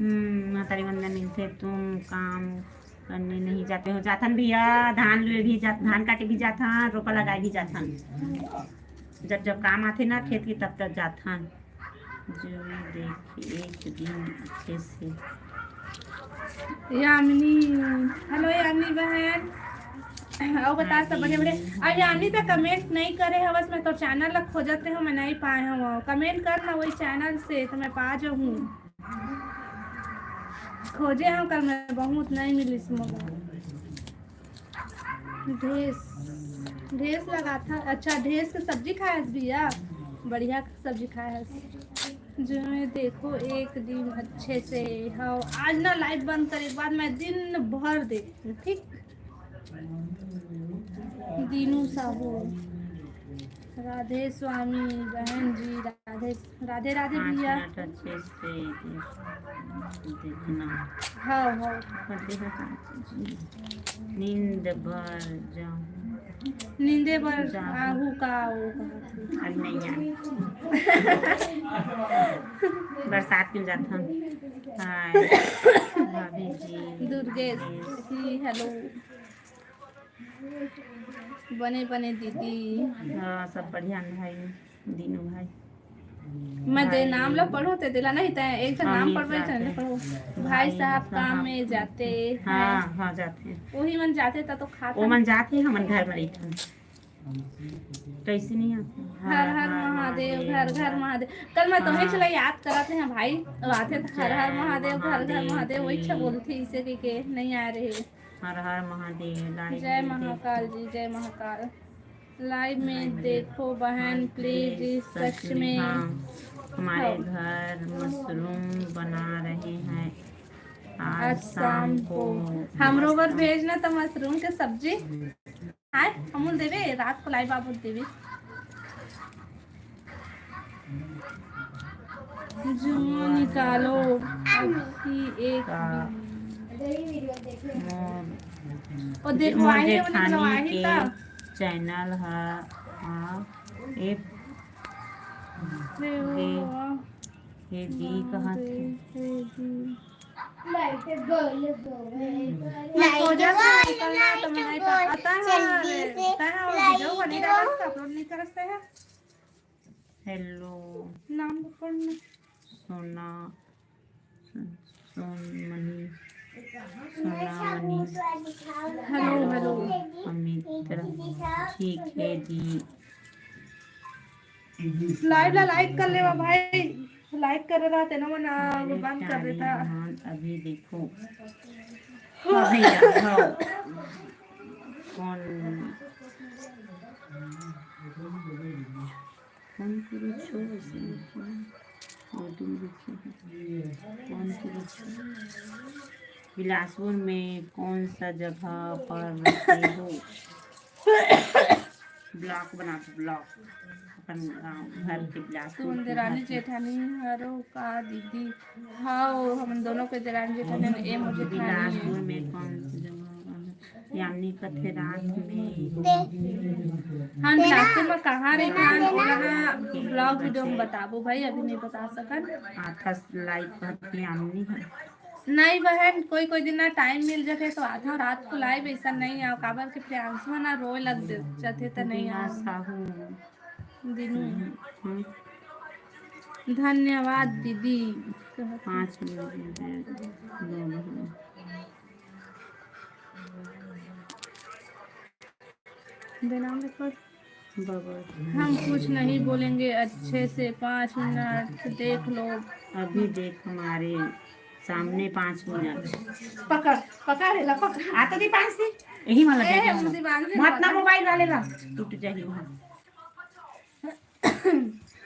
हम्म, महतारी वंदना मिलथे, तुम काम करने नहीं जाते हो? जाथन भैया, धान लुए भी जात, धान काटे भी जाथन, रोपा लगाए भी जाथन। जब जब काम आथे ना खेत के, तब तब जाथन। जो मैं देखे एक दिन अच्छे से। यामिनी, hello यामिनी बहन। अउ बता सब बढ़िया बढ़िया। अब यामिनी तो comment नहीं करे हवस, मैं तो channel ला खोजत रहे हूँ, मैं नहीं पाए हूँ। Comment कर ना वही channel से तो मैं पा जाऊँ। खोजे हूँ कल मैं, बहुत नहीं मिलिस मोला। ढेस, ढेस लगाथा। अच्छा, ढेस के सब्जी खाए हस भैया? बढ़िया सब्जी खाए हस। जो मैं देखो एक दिन अच्छे से। हाँ, आज ना live बंद करे के बाद मैं दिन भर देखती हूँ, ठीक? दीनू साहू, राधे स्वामी बहन जी, राधे राधे राधे पाँच भैया। मिनट अच्छे से देखना। हाँ, हाँ। नींद भर जाऊँ। नींदे भर जाऊँ। आहू का, वो कहत हे। अब नहीं यार। बरसात में जात हन। हाय। भाभी जी। दुर्गेश जी, hello। बने बने दीदी। हाँ, सब बढ़िया भाई। दीनू भाई। मैं दे नाम ला पढ़ो ते दिला नहीं ते एक तो नाम पढ़बे चल पढ़ो। भाई साहब काम में जाते हैं। हाँ, हाँ, जाते हैं। वही मन जाते ता तो खाता। वो मन जाते हैं, हमन घर में रहिथन। कैसे नहीं आते? हर हर महादेव, घर घर महादेव। कल मैं तुम्हें चला याद कराते हैं भाई, आते तो हर हर महादेव, घर घर महादेव, वही अच्छा बोलते इसे के, के नहीं आ रहे। हर हर महादेव। जय महाकाल जी, जय महाकाल। Live में देखो बहन, please, सच में। हाँ, हमारे घर mushroom बना रहे हैं आज शाम को। हमरो बर भेजना त mushroom के सब्जी। हाय, हमू ल देबे, रात को live आबो त देबे। जुनून निकालो, अभी एक का दिन। मोर, ओ देखो, मोर आई है, जेठानी मतलब, आई के ता। Channel हा, हाँ, ए, देखो, ए, ए दी कहाँ थे? ए दी। मैं खोजत हूँ, निकलना तो मैं नहीं पा-, आता है, आता है, वो video बनी रहता है, upload नहीं करते हैं। Hello। नाम तो पढ़ना। सोना, सोनमणि, सोनामणि। Hello, hello। अमित, ठीक है दी। Live ला like कर लेवा भाई, like करे रहा तेनो मन, आ, वो बंद कर देता। अभी देखो। हाँ भैया, हाँ। कौन कौन करो छो वैसे लिखो है। उर्दू में लिखे हैं। कौन करो छो? बिलासपुर में कौन सा जगह पर रहते हो? ब्लॉग बनात, ब्लॉग अपन गाँव घर के ब्लॉग। तुम देरानी जेठानी हरो का दीदी? हाँ, हमन दोनों के देरानी जेठानी हन, ए मोर जेठानी बिलासपुर हे। में कौन जगह? यामिनी कथे रात में। हम बिलासपुर में कहाँ रहिथन, ओला ना ब्लॉग वीडियो में बताबो भाई, अभी नहीं बता सकन। आथस लाइव कथे यामिनी है। नहीं बहन, कोई कोई दिन ना टाइम मिल जाथे तो आथव रात को लाइव, ऐसा नहीं आओ, काबर के प्रियांशु ना रोए लग जाथे त नहीं दीना आओ। साहू। दिनू। हम्म। धन्यवाद दीदी। पाँच मिनट में दे दो। देना मेरे को। बाबा। हम कुछ नहीं बोलेंगे, अच्छे से पाँच मिनट देख लो। अभी देख हमारे सामने पाँच मिनट। पकड़, पकड़, एला पकड़। आ तो दी पाँच से। यही वाला ए, दे दे। उनकी बांध दे, मत ना पकड़। मोबाइल वाले ला। टूट जाही वहाँ।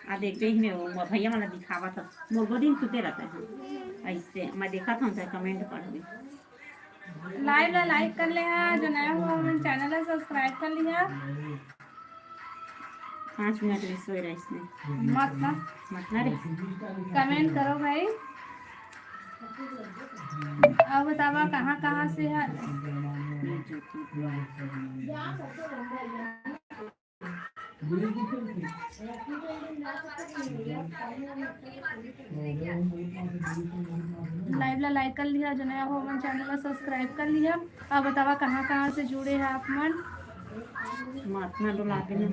आ देख, यही में वो भैया वाला दिखावा था। मोर गोदी में सुते रहता है। ऐसे मैं देखा था उनका कमेंट पढ़ के। लाइव ला लाइक कर ले हा, जो नया हुआ हमन चैनल ला सब्सक्राइब कर लिहा। पाँच मिनट में सोए रहिस ने। मत ना। मत ना रे। कमेंट करो भाई। अब बतावा कहाँ कहाँ से है। लाइव ला लाइक कर लिहा, जो नया हो हमन चैनल ला सब्सक्राइब कर लिहा। अब बतावा कहाँ कहाँ से जुड़े हैं आप मन। मातना डोला के ना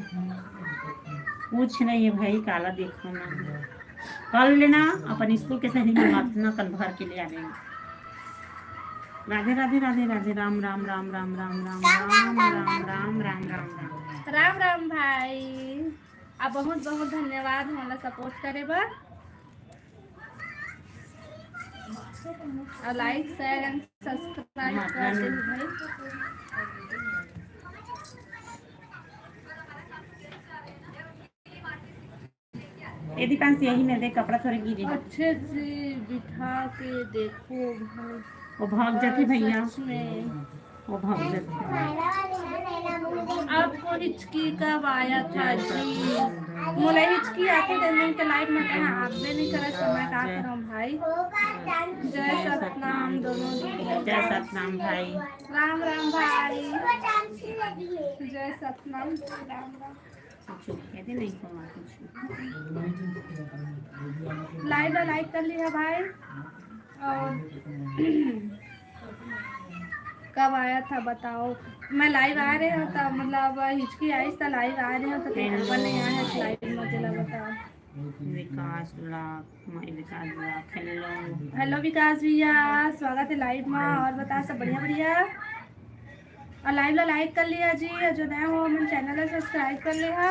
कुछ नहीं है भाई, काला देखो ना। कल लेना अपन स्कूल के सहेली मन मातना कल भर के ले आ रहे हैं। राधे राधे राधे राधे, राम राम राम राम राम राम राम राम राम राम राम राम। राम राम भाई, आप बहुत बहुत धन्यवाद हमला सपोर्ट करे बर। और लाइक शेयर एंड सब्सक्राइब कर दे भाई। ए दीपांश, यही में देख, कपड़ा थोड़े गिरे। अच्छे से बिठा के देखो भाई। वो भाग जाती भैया। सच में। वो भाग जाती। आपको हिचकी कब आया था जी? मोला हिचकी आते दिन दिन के लाइव में कहा आप भी नहीं करा समय का करम भाई। जय सतनाम दोनों दीदी। जय सतनाम भाई। राम राम भाई। जय सतनाम, राम राम। कुछ कहते नहीं, कौन कुछ। लाइव ला लाइक कर लिहा भाई। और कब आया था बताओ। मैं लाइव आ रहे हो तो मतलब हिचकी आई तो लाइव आ रहे हो तो तेरे ऊपर नहीं आया है लाइव में, चला बताओ। विकास ब्लॉग, मैं विकास ब्लॉग, हेलो। हेलो विकास भैया, स्वागत है लाइव में। और बता सब बढ़िया बढ़िया। और लाइव ला लाइक कर लिहा जी, और जो नया हो हमन चैनल ला सब्सक्राइब कर लिहा।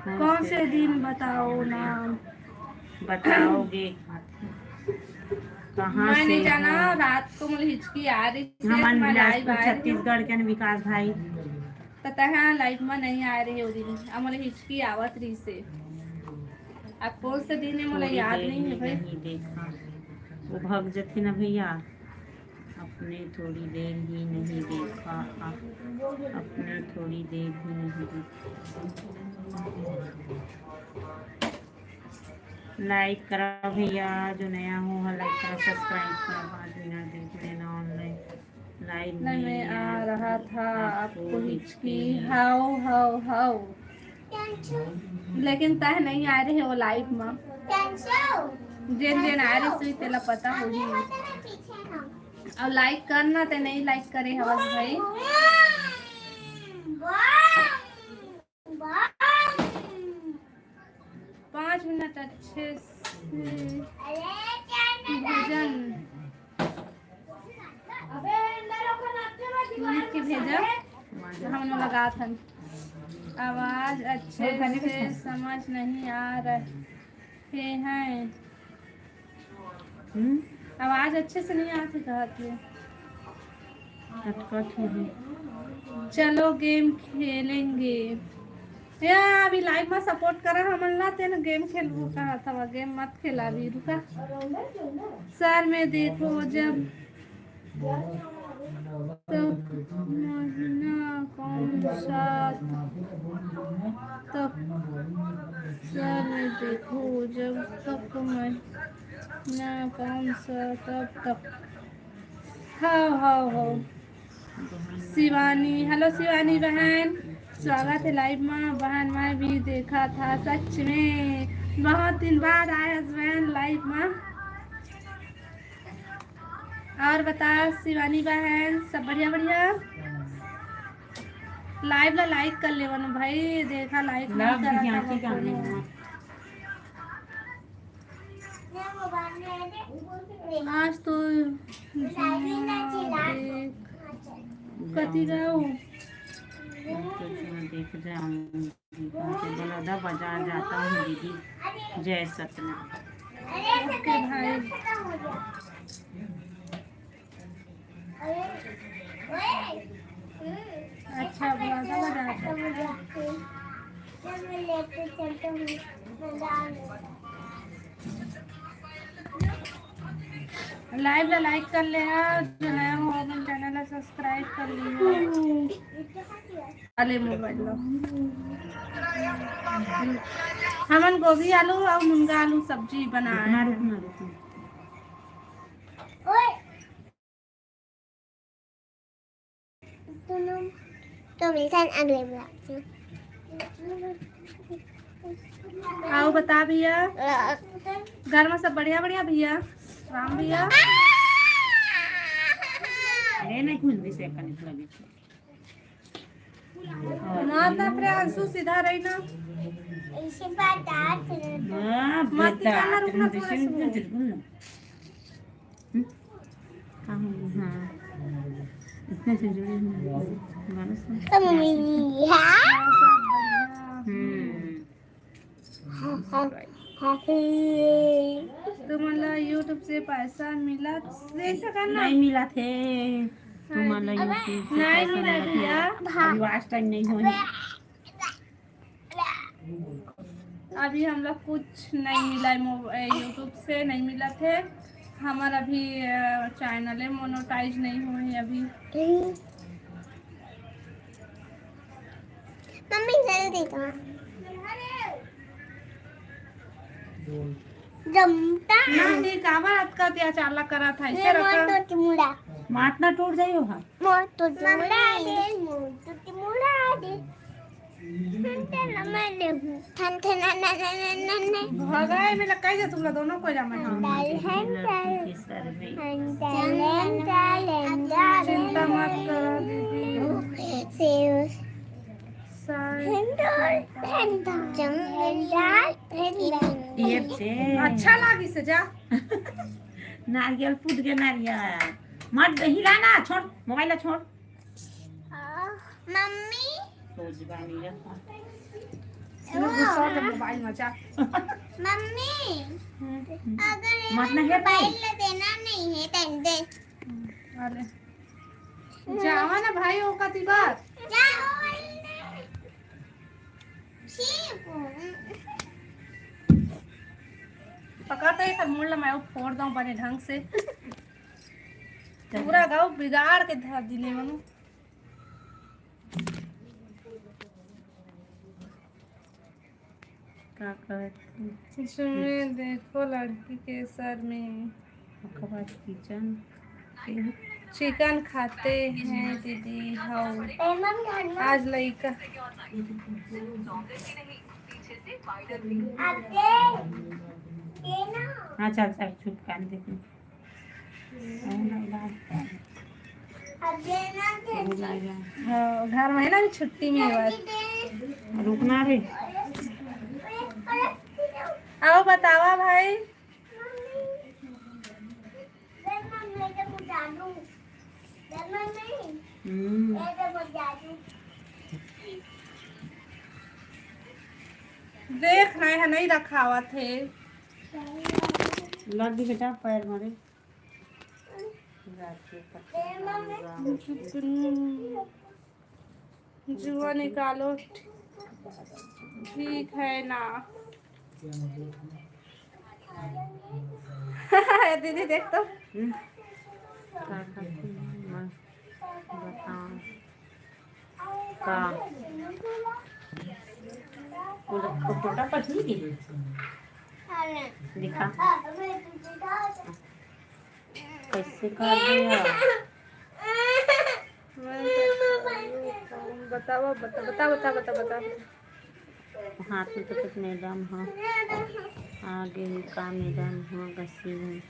कौन से दिन बताओ ना? बताओगे कहाँ मैं से नहीं जाना, हो? रात को मोला हिचकी आ रही से हमन मैं बिलासपुर, लाइव आ रही हूँ। छत्तीसगढ़ के न विकास भाई। पता है, लाइव में नहीं आ रही हो दिन, अब मोला हिचकी आवत रही से। अब कौन से दिन है, मोला थोड़ी याद देर नहीं है भी भाई। नहीं देखा, वो भाग जाते ना भैया। अपने थोड़ी देर ही नहीं देखा, अपने थोड़ी देर ही नहीं देखा। लाइक करा भैया, जो नया हो हा, लाइक करा, सब्सक्राइब करा, पाँच मिनट देख लेना ऑनलाइन। लाइव में आ रहा था आपको हिचकी। हाओ, हाओ, हाओ। लेकिन तह नहीं आ रहे हो लाइव में। जेन जेन आ रहे सुई तेला पता होही। और लाइक करना, ते नहीं लाइक करे हवस भाई। पाँच मिनट अच्छे से भजन लिख के भेजा, हम लोग लगात हन। आवाज अच्छे से समझ नहीं आ रहे हैं। हम्म? आवाज अच्छे से नहीं आती कहत है। अटकत होही। चलो गेम खेलेंगे। या अभी लाइव में सपोर्ट करा हमन ला, तेन गेम खेलबो कहा था, गेम मत खेला अभी, रुका। सर में देखो जब तक महीना कौन सा तक, सर में देखो जब तक महीना कौन सा तब तक। हाँ, हाँ, हाँ। शिवानी, हेलो शिवानी बहन, स्वागत है लाइव में। बहन, मैं भी देखा था सच में, बहुत दिन बाद आए हस बहन लाइव में। और बता शिवानी बहन, सब बढ़िया बढ़िया? लाइव ला लाइक कर लेवन भाई, देखा लाइक नहीं करा था। आज तो कति गयो? देख जाऊंगी। बलौदा बाजार जाता हूँ दीदी। जय सतनाम। ओके भाई। अच्छा, बलौदा बाजार जाता हूँ। लाइव ला लाइक कर ले हा, जो नया हो अपन चैनल ला सब्सक्राइब कर लियो। अले मोबाइल ला। हमन गोभी आलू और मुनगा आलू सब्जी बनाए। रुकना, रुकना, रुकना। तो मिलते हैं अगले ब्लॉग में। आओ बता भैया, घर में सब बढ़िया बढ़िया भैया? राम भैया। अरे नहीं, कुछ भी से कनिक लगे। माता प्रियांशु सीधा रही ना। इसी बात आज हाँ, मत बता, करना, रुकना तुम थोड़ा सा। हम्म? कहाँ है? हाँ। इतने से जुड़े हुए हैं। मानस में। तो मम्मी, हाँ? हम्म। तुमन ला YouTube से पैसा मिला? ऐसा करना। नहीं मिला थे। तुमन ला YouTube से नहीं पैसा मिला मिला थे। भैया। अभी watch time नहीं होए। अभी हम लोग कुछ नहीं मिला है, मो-, ए, YouTube से नहीं मिला थे। हमारा अभी, अ, चैनल है, मोनोटाइज नहीं हुए हैं अभी। मम्मी जल्दी तो। जमता। ना, नहीं, काबर अतका अत्याचार ला करा था, इसे ये रखा। मोर तो चुमुड़ा। मात ना टूट जाइयो हा। मोर तो चुमुड़ा दे, मोर तो चुमुड़ा दे। ठन ठन मैं ले हूँ। ठन ठन ना ना ना ना ना ना। भगाए में लग कैसे तुम लोग दोनों को जामा है? डाल हन डाल। हन डाल हन डाल। चिंता मत करो दीदी। सेव। साइड। हन डाल हन डाल। चम हन डाल हन डाल। ये से। अच्छा लागी से जा। नारियल फूट गया, नारियल। मत हिला ना, छोड़, मोबाइल ला छोड़। मम्मी। सोच बानी रे। गुस्सा हो गया मोबाइल में, जा। मम्मी, हम्म। अगर ये मत ना हेर मोबाइल भाई। ले देना नहीं है, तन दे। अरे। जावा ना भाई, वो कति बार। जाओ, छी। पकड़ते ही कर मुड़ ला, मैं वो फोड़ दूं बने ढंग से। पूरा गाँव बिगाड़ के धर दिले मनु। का कहत हे? इसमें देखो लड़की के सर में। ओकर बाद किचन के चिकन खाते हैं दीदी, हाँ। आज लइका। हाँ, चल, चल, चुप कान दे। हाँ, घर में है ना, अभी छुट्टी में है बस। रुकना रे। आओ बतावा भाई। हम्म। देख रहे हैं, नहीं रखावत है। लग गई बेटा पैर मारे। जुआ निकालो। ठीक है ना। ए दीदी, देख तो। हम्म। का खाती हूँ? बताओ। का? वो लोग को फोटा पर ही दी। दिखा। कैसे कर दिया? बतावा, बता, बता, बता, बता, बता। हाथ में तो कुछ मैडम हो, आगे का मैडम हो, गसी हो।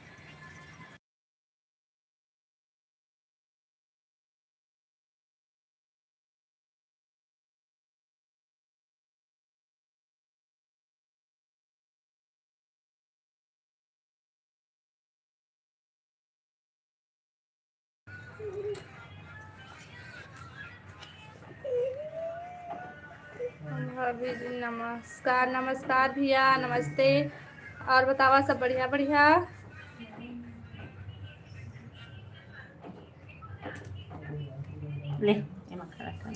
भाभी जी नमस्कार। नमस्कार भैया, नमस्ते। और बतावा, सब बढ़िया? बढ़िया। ले, एमा खड़ा कर।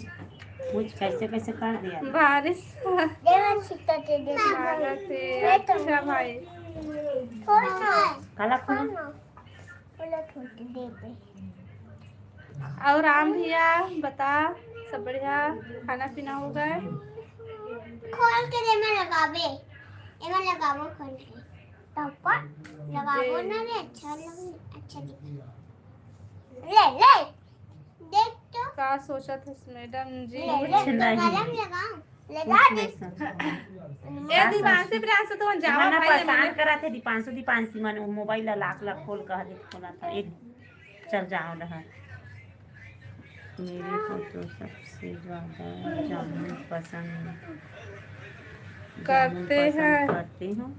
पूछ कैसे कैसे कर दिया? बारिश। दे ना छिट्टा दे दे। स्वागत है। अच्छा भाई। थोड़ा सा। काला खोलो। थोड़ा सा। बोला थोड़ा दे दे। और राम भैया, बता, सब बढ़िया? खाना पीना हो गए? खोल के दे, मैं लगाबे। ए, मैं लगाबो खोल के। पापा, लगाबो दे। ना रे, अच्छा लग, अच्छा दिख। ले, ले। देख तो। का सोचत हस मैडम जी? ले, ले, कुछ तो नहीं। कलम लगा। लगा कुछ दे। नहीं सोचा। ए, दीपांशु, प्रियांशु, तुम जाओ ना, भाई, परेशान मैंने करा थे दीपांशु, दीपांशी मन वो मोबाइल ला लाख लाख खोल कह दे, खोला था। एक चल जाओ रहा। मेरे को तो सबसे ज्यादा जामुन पसंद, जामुन करते पसंद हैं। करती हूँ।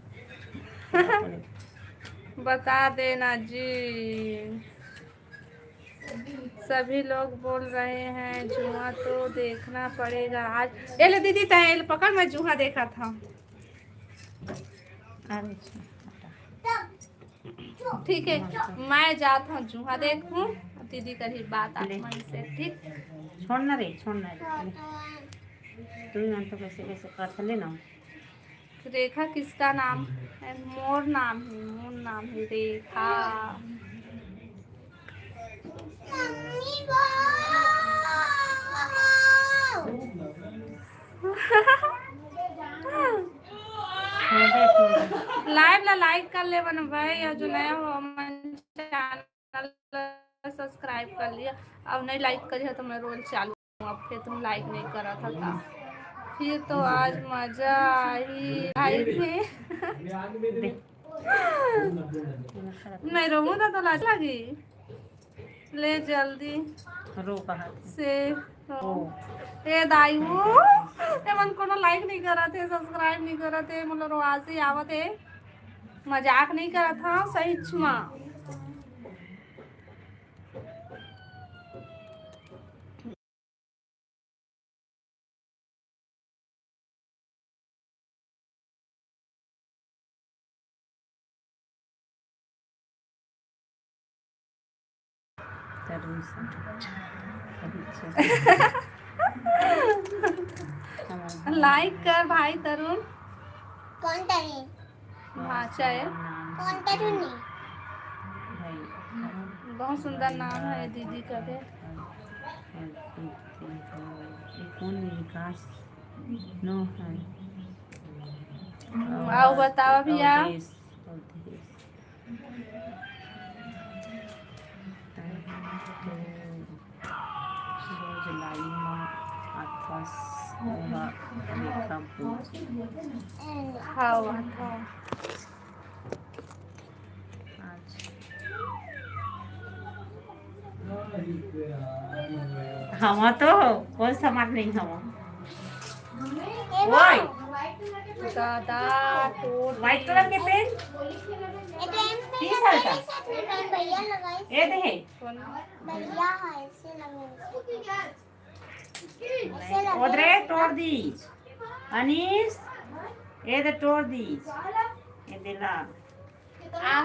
बता देना जी। सभी लोग बोल रहे हैं जुआ तो देखना पड़ेगा आज। ए ले दीदी, तैं ए ले पकड़, मैं जुआ देखा था। अरे अच्छा, हटा। ठीक है, मैं जात हूँ जुआ देखूँ, दीदी करही बात आप ले। मन से, ठीक? छोड़ ना रे, छोड़ ना रे। तू ही मन तो कैसे कैसे कर ले ना। रेखा किसका नाम है? मोर नाम है, मोर नाम है रेखा। लाइव ला लाइक कर ले मन भाई, और जो नया हो मन चैनल ला सब्सक्राइब कर लिया, और नहीं लाइक करिया तो मैं रोल चालू। अब फिर तुम लाइक नहीं करा था, था। फिर तो आज मजा आई, आई थी। नहीं रोऊँ ना तो लाज लगी। ले जल्दी रो कहा थी। से रो। ओ। ए दाई वो, ए मन कोनो लाइक नहीं करा थे, सब्सक्राइब नहीं करा थे, मतलब रोआसी आवत है। मजाक नहीं करा था, सही छुआ। तरुण से। अच्छा। लाइक कर भाई तरुण। कौन तरुण? भाचा है। कौन तरुण है? भाई। बहुत सुंदर नाम है दीदी का दे। कौन विकास? नो है। आओ बताओ भैया। अवधेश, अवधेश। रोज लाइन में आथस, ओहा रेखा बोल। हाँ, हाँ। आज। हवा तो कोई समाज नहीं हवा। ओए। दादा, तो व्हाइट कलर के पेन? ये तो एम पे तीस साल का? भैया लगाई। ये दे है। कौन? भैया है, ऐसे लगाई। ओदरे तोड़ दी। अनीस, ए दे तोड़ दी। ए दे ला। आ,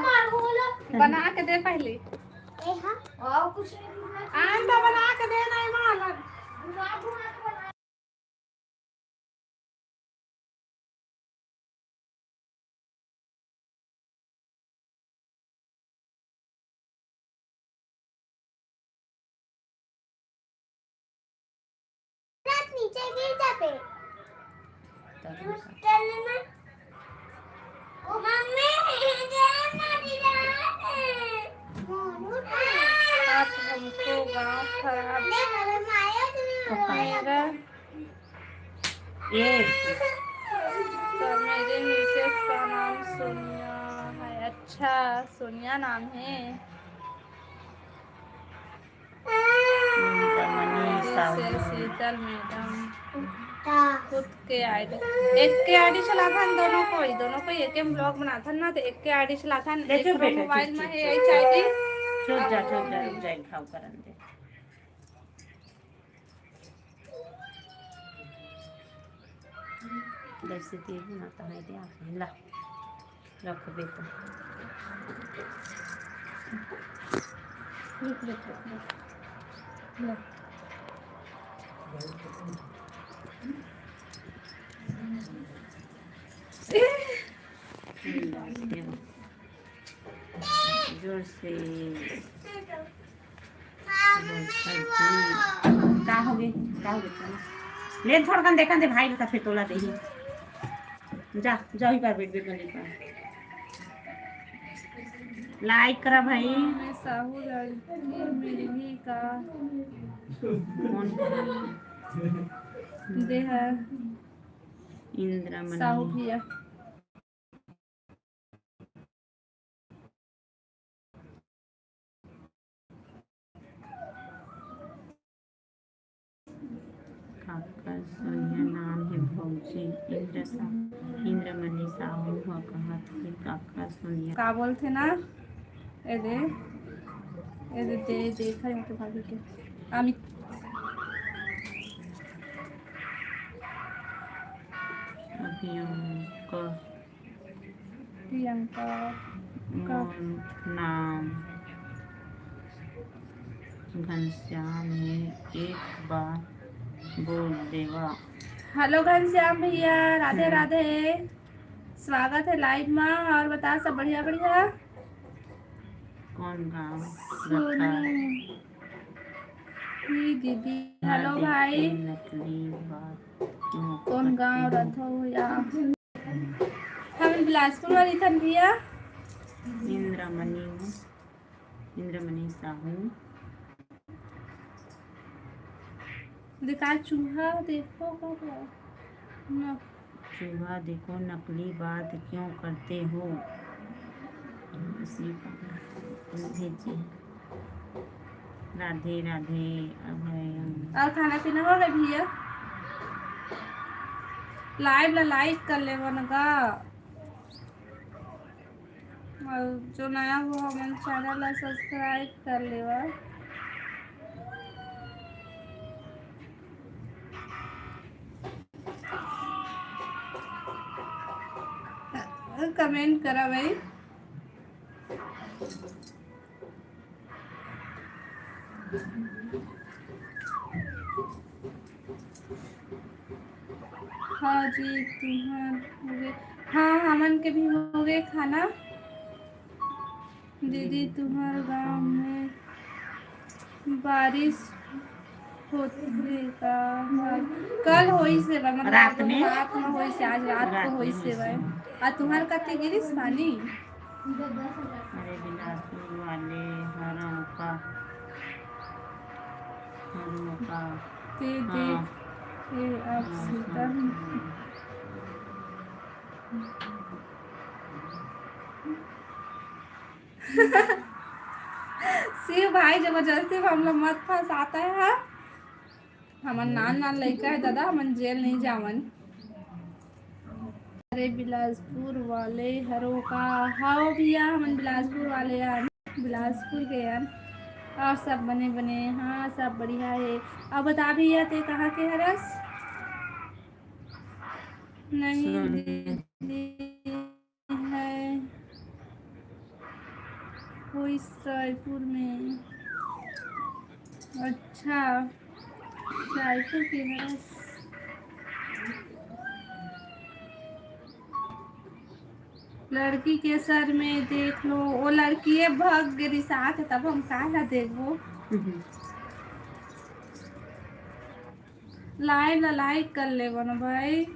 बना के दे पहले। ए हाँ। आन तो बना के दे, नहीं मालूम। गिर जाते। तब मम्मी, आप हमको गाँव खराब मेरा। ये तो मेरे मिसेस का नाम सोनिया है। अच्छा, सोनिया नाम है। नीलमणि साहू। शीतल मैडम। खुद के आईडी, एक के आईडी चलाथन दोनों कोई, दोनों कोई एक ही ब्लॉग बनाथन ना, तो एक के आईडी चलाथन, एक मोबाइल में है एच आईडी। चुप जा, चुप जा, रुक जा, खाव करन दे। जैसे तेल ना तो है दे आप ला। रख बेटा। रुक, रुक, रुक, रुक। ले। जोर से। का होगे? का होगे? ले थोड़कन देखन दे भाई, फिर तोला देही। जा, जा, ही पार बैठ, बैठ, बैठ, बैठ। लाइक करा भाई। मैं साहू लड़की मिलही का? कौन? देहा। इंद्रामणि। साहू भैया। काकर सोनिया नाम हे भौजी, इंद्र सा-, इंद्रमणि साहू ह कहत हे काकर सोनिया। का बोलथे ना? ए दे, ए दे, दे, देखा ही तो भाभी के। अमित। अभी हम क- प्रियंका का मोर नाम घनश्याम हे, एक बार बोल देवा। हेलो घनश्याम भैया, राधे हम्म। राधे। स्वागत है लाइव में। और बता, सब बढ़िया बढ़िया? कौन गाँव? सोनू। रखा। ही दीदी, हेलो भाई। नकली बात क्यों कौन गाँव करते हो? रथो या? हम बिलासपुर वाली थन भैया। इंद्रामणि, इंद्रामणि साहू। दिखा चूहा देखो का ना। चूहा देखो, नकली बात क्यों करते हो? इसी का भेजिए। राधे राधे। अभय। और खाना पीना हो गया भैया? लाइव ला लाइक कर लेवा न का। और जो नया हो, हमन चैनल ला सब्सक्राइब कर लेवा। कमेंट करा भाई। हाँ जी, तुम्हार हो गए। हाँ, हमन के भी हो गए खाना। दीदी, तुम्हार गांव में बारिश होथे का? कल होइस हे भाई, मतलब रात में? रात में होइस हे, आज रात को रात में होइस हे होइस भाई। हे। आ तुम्हार कते गिरिस पानी? अरे बिलासपुर वाले हरव का, हरव का। ते हाँ। देख के अब हाँ, सीधा हाँ, हाँ। शिव भाई जबरदस्ती हमला मत फंसाता है, हाँ? हमन नान नान लइका है दादा, हमन जेल नहीं जावन। अरे बिलासपुर वाले हरो का? हाँ भैया, हमन बिलासपुर वाले यार, बिलासपुर के यार। और सब बने बने? हाँ, सब बढ़िया है। अब बता भैया, ते कहाँ के हरस? नहीं दीदी। है। होइस रायपुर में। अच्छा, रायपुर के हरस। लड़की के सर में देख लो, वो लड़की ये भग गे रिसात, तब हम काला देखबो। हम्म। लाइव ला लाइक कर लेबो ना भाई।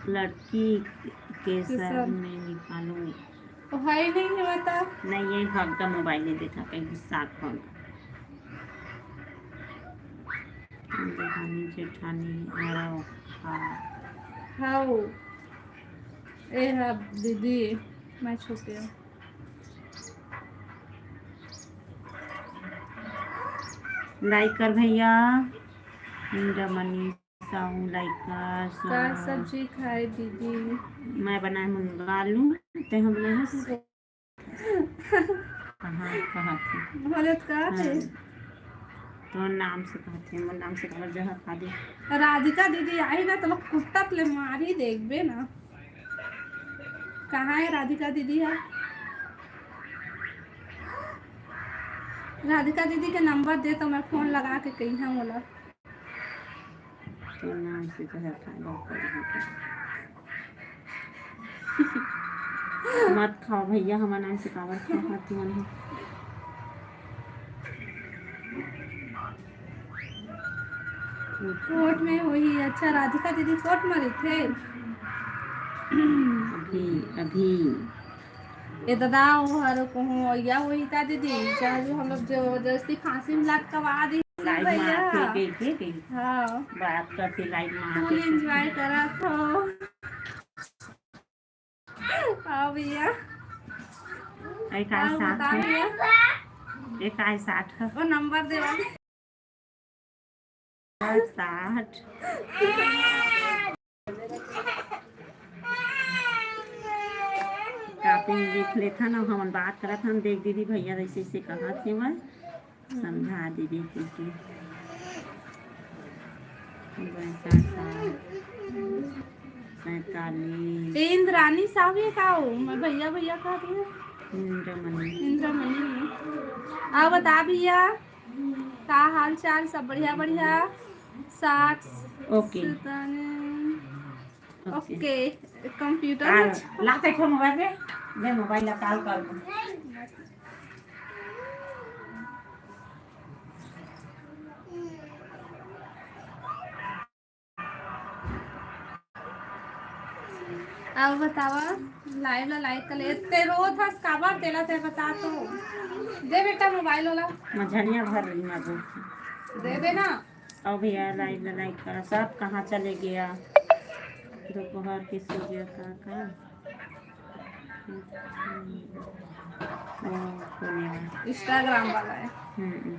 लड़की के सर में निकालूं। ओ भाई नहीं है बता। नहीं, ये भाग का मोबाइल नहीं देखा, कहीं गुस्सा आ भाग। जेठानी, जेठानी, अरे, हाँ। हाउ। ए हा दीदी, मैं छुपे हूँ। लाइक कर भैया, इंद्रमणि साहू लाइक कर। का सब्जी खाए दीदी? मैं बनाए मुनगा आलू, ते हम बनाए हस। कहाँ, कहाँ थे? बोले तो कहाँ थे? हाँ। तोर नाम से कहाँ थे? मोर नाम से काबर जहर खा दे? राधिका दीदी आई ना, तो कुत्ता ले मारी देखबे ना। कहाँ है राधिका दीदी है? राधिका दीदी के नंबर दे तो मैं फोन लगा के कही है बोला। तो नाम से जहर खा लो, पढ़ लिख। मत खाओ भैया, हमार नाम से काबर खाओ, हर तुमन हो। कोर्ट में होही। अच्छा, राधिका दीदी कोर्ट में रहिथे। अभी, अभी। ए दादा, वो हर कहूँ या वही था दीदी, चाहे जो हम लोग जबरदस्ती फांसी में लटकवा दी लाइव में भैया। आके के, के, के। हाँ। बात करते लाइव में आके। फुल एंजॉय करा था। हाँ भैया। एक आय हाँ, साठ बता है। भैया। एक आय साठ है। वो नंबर देवा। साठ। कॉपी में लिख लेथन, हमन बात करत हन, देख दीदी भैया ऐसे ऐसे कहत हेवय, समझा दीदी के। पैंतालीस। ए इंद्रानी साहू ये का हो? मैं भैया भैया कहत हूँ। इंद्रमणि। इंद्रमणि। आ बता भैया, का हाल चाल? सब बढ़िया बढ़िया। साठ। ओके। सुताने। ओके। ओके। कंप्यूटर में। लाते खो मोबाइल पे। दे मोबाइल ला कॉल कर। अब बतावा, लाइव ला लाइक कर ले। ते रोत हस काबर, तेला ते बता तो। दे बेटा मोबाइल वाला। मझनिया भर रही मैं तो। दे दे ना। अब भैया लाइव ला लाइक करा, सब कहाँ चले गया? दोपहर के सो गया का, का? ओ, कोने वाला। Instagram वाला है। हम्म।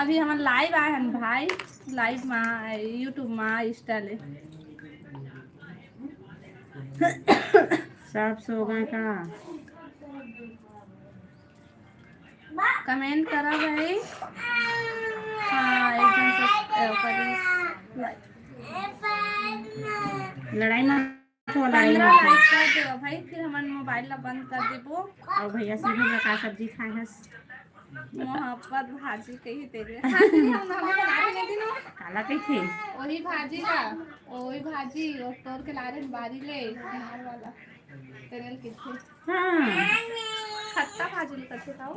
अभी हमन लाइव आए हन भाई, लाइव मा, YouTube मा, Insta ले। सब सो गए का? कमेंट करा भाई। हाँ, एक जन से, ए, ओकर लड़ाई मत हो, लड़ाई पंद्रह मत हो। लाइक कर देवा भाई, फिर हमन मोबाइल ला बंद कर देबो। और भैया से भी का सब्जी खाए हस? मोहब्बत भाजी कही तेरे। हम, हम बना के नहीं दिनो। काला कही थे? वही भाजी ला, वही भाजी, और तोड़ के ला रहे बारी ले, अनार वाला। तेरे किथे? हाँ। खट्टा भाजी नहीं करते खाओ।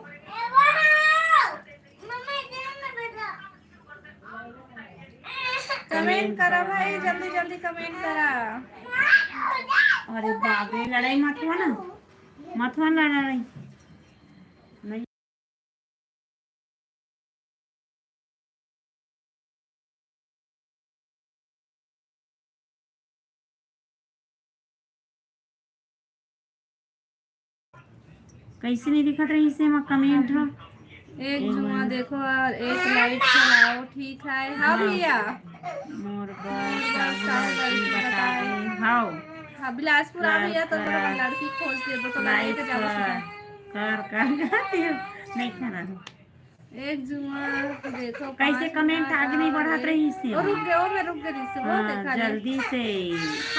कमेंट करा भाई, जल्दी जल्दी कमेंट करा। अरे बाप रे, लड़ाई मत हुआ ना, मत हुआ ना लड़ाई। नहीं। कैसे नहीं दिखत रही इसे मा कमेंट ह? एक जुआ देखो और एक लाइट चलाओ, ठीक है। हाँ हाँ। भैया। मोर बर साहू लड़की बताए। हाओ। हाँ, बिलासपुर आ भैया, तो तोर लड़की खोज देबो, तो लाइक लेके जाबो कर, सीधा। कर, कर, कर, नहीं खाना है। एक जुआ देखो, कैसे कमेंट आगे नहीं बढ़त रही से? रुक गए, ओ मैं रुक गई से, वो हाँ, देखा नहीं। जल्दी से।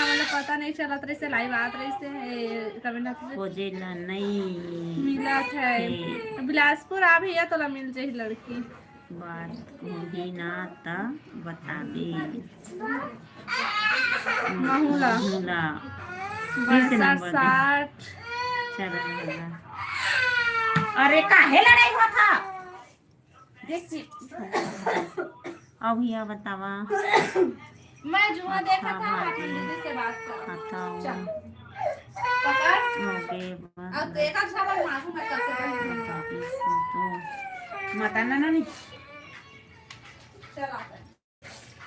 हमला पता नहीं चलत रही से, लाइव आत रही से, कमेंट आते से। खोजे ला नहीं मिलत है। बिलासपुर आ भैया, तोला मिल जाही लड़की। बात होही ना त बताबे। महुला। महुला। फिर से नंबर दे। साठ। चलो, चलो। अरे, काहे लड़ाई होत हे? देसी। अब भैया बतावा। मैं जुआ देखा था, हाँ, अपन दीदी से बात कर। बताओ। चल। पकड़। ओके, बस। अब देखा था, मैं मारू, मैं कब से बता दी। तो मत आना ना, नहीं। चल, आ गए।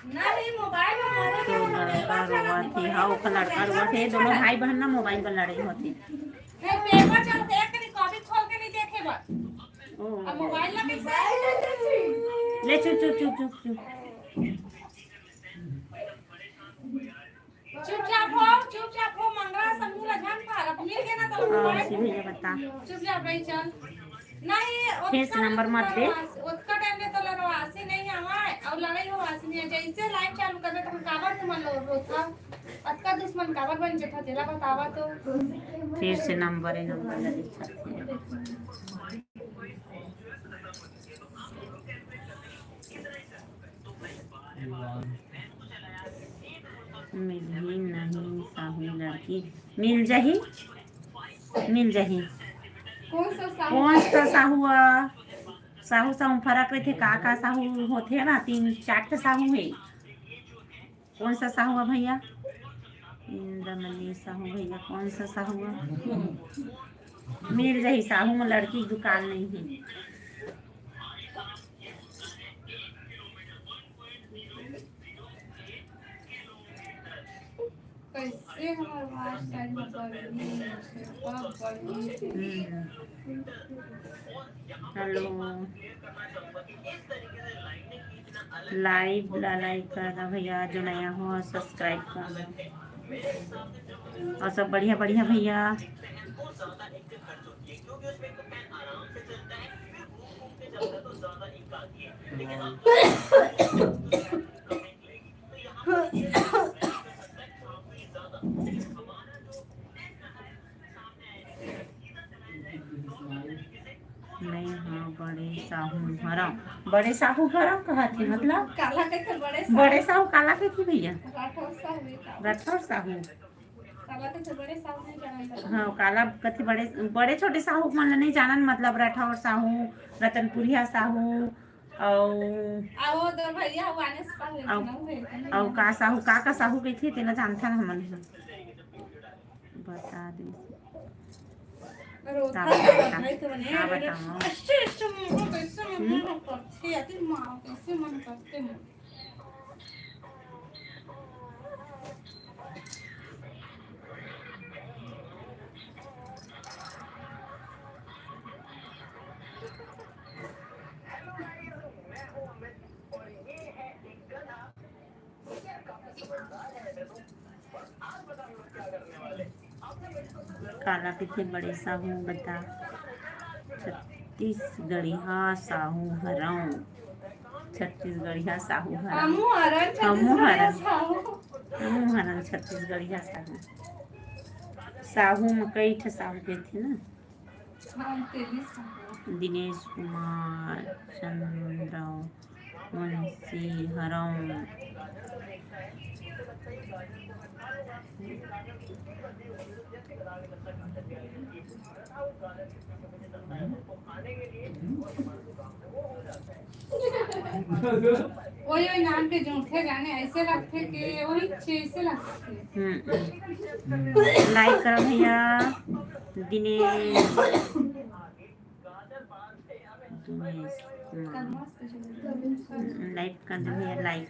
नहीं, मोबाइल में मारे तो के लड़का रोवत हे, हाँ, ओकर लड़का रोवत हे, दोनों भाई बहन ना मोबाइल पर लड़े होते। नहीं, पेपर चल देख के नहीं, कॉपी खोल के नहीं देखे बस। ओ। अब मोबाइल ला कैसे? ले, चुप, चुप, चुप, चुप, चुप। चुपचाप हो, चुपचाप हो, मंगरा समूह ला झन पार। अब मिल के ना तो हाँ, मोबाइल। सी भैया बता। चुपचाप रही, चल। नहीं, फिर से ओतका नंबर मत दे। ओतका टाइम में तो लड़वासी नहीं आवे, और लड़ाई होवासी नहीं है। जैसे लाइव चालू करबे, तो काबर तुमन लोग रोथा? अतका दुश्मन काबर बन जथा, तेला बतावा तो। फिर से नंबर है, नंबर नहीं दिखा। मिलही नहीं साहू लड़की, मिल जाही, मिल जाही। कौन सा साहू? कौन सा साहू आ? साहू साहू में फरक रहिथे, का का साहू होथे ना, तीन चार ठे साहू हे। कौन सा साहू आ भैया? इंद्रमणि साहू भैया, कौन सा साहू आ? मिल जाही साहू में, लड़की के दुकान नहीं है। कैसे हमर वाच टाइम में बढ़नी है, कब बढ़नी है? हम्म। हेलो, लाइव ला लाइक कर दो भैया, जो नया हो सब्सक्राइब कर दो। और सब बढ़िया बढ़िया भैया। नहीं, हाँ, बड़े साहू हरव, बड़े साहू हरव कहत हे, मतलब काला कहिथे बड़े साहू? बड़े साहू काला कहिथे भैया? राठौर साहू हे का? राठौर साहू। काला कहिथे बड़े साहू नहीं जानन। हाँ, काला कहिथे बड़े, बड़े छोटे साहू मन ल नहीं जानन, मतलब राठौर साहू, रतनपुरिया साहू, अउ आ वो दो भैया, वो आने साहू एक अउ, नौ है, अउ का साहू, का का साहू कहिथे, तेला जानथन हमन ह। बता दे। रोता का बता, बताई तो बने, का बताऊं? ऐसे, ऐसे मन को कैसे मन हम्म? करते, अति माँ, कैसे मन करते मन। काला कहिथे बड़े साहू बता। छत्तीसगढ़िया साहू हरव। छत्तीसगढ़िया साहू हरव। हमू हरन हमू छत्तीसगढ़िया हरन। साहू। हमू हरन छत्तीसगढ़िया साहू। साहू म कई ठे साहू कहिथे ना। हाँ, तेली साहू। दिनेश कुमार चंद्र मुंशी हरव। वही, वही नाम के जोड़थे जाने, ऐसे लगथे कि वही चीज से लगथे। हम्म। लाइक करो भैया, दिनेश। दिनेश कुमार। लाइक कर दे भैया, लाइक।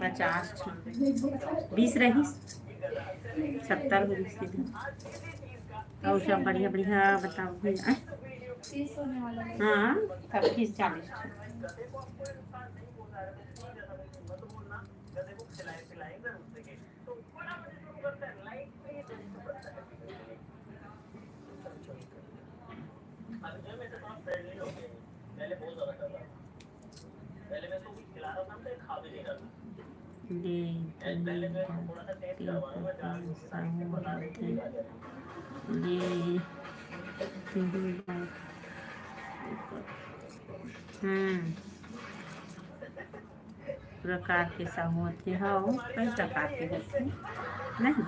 पचास ठो, बीस रहिस, सत्तर हो गइस सीधा। अउ सब बढ़िया बढ़िया बताओ भैया। हाँ, सब चीज चालीस ठो। हम्म। प्रकार के साहू होथे, हाँ, कई प्रकार के होथे, नहीं?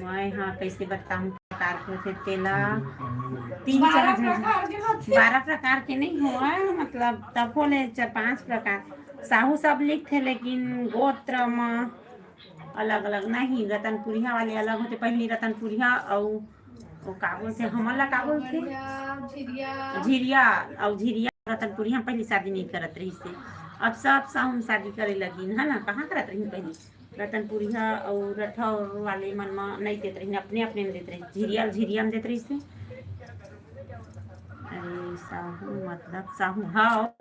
मैं हाँ, कैसे बताऊँ, प्रकार के होथे तेला। तीन चार झन, बारह प्रकार के नहीं होवय, मतलब तभो ले चार पांच प्रकार। साहू सब लिखथे, लेकिन गोत्र म अलग-अलग नहीं, रतनपुरिया वाले अलग होथे। पहली रतनपुरिया अउ वो का बोलथे, हमन ला का बोलथे? झिरिया, झिरिया। झिरिया अउ झिरिया रतनपुरिया पहली शादी नहीं करत रहिस हे। अब सब साहू में शादी करे लगिन, है ना? कहाँ करत रहिन पहली? रतनपुरिया अउ रठौर वाले मन म नहीं देत रहिन, अपने अपने में देत रहिन। झिरिया ल झिरिया में देत रहिस हे। अरे साहू मतलब साहू, हाँ,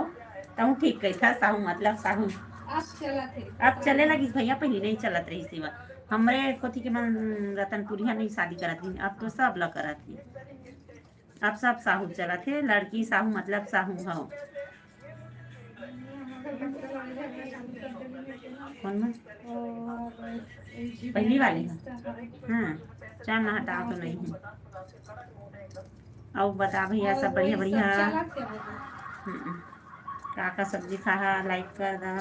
तहूँ ठीक कहिथा, साहू मतलब साहू। अब चलत हे। अब चले लगिस भैया, पहली नहीं चलत रहिस हे। हमरे कोती के मन रतनपुरिया नहीं शादी करत रहिन, अब तो सब ला करत हे। अब सब साहू चलत हे, लड़की साहू मतलब साहू हव। कौन में? पहली वाले ह। हाँ, चार ना हटाओ तो नहीं है। अउ बता भैया, सब बढ़िया, बढ़िया। हम्म। का का सब्जी खाहा, like कर दा।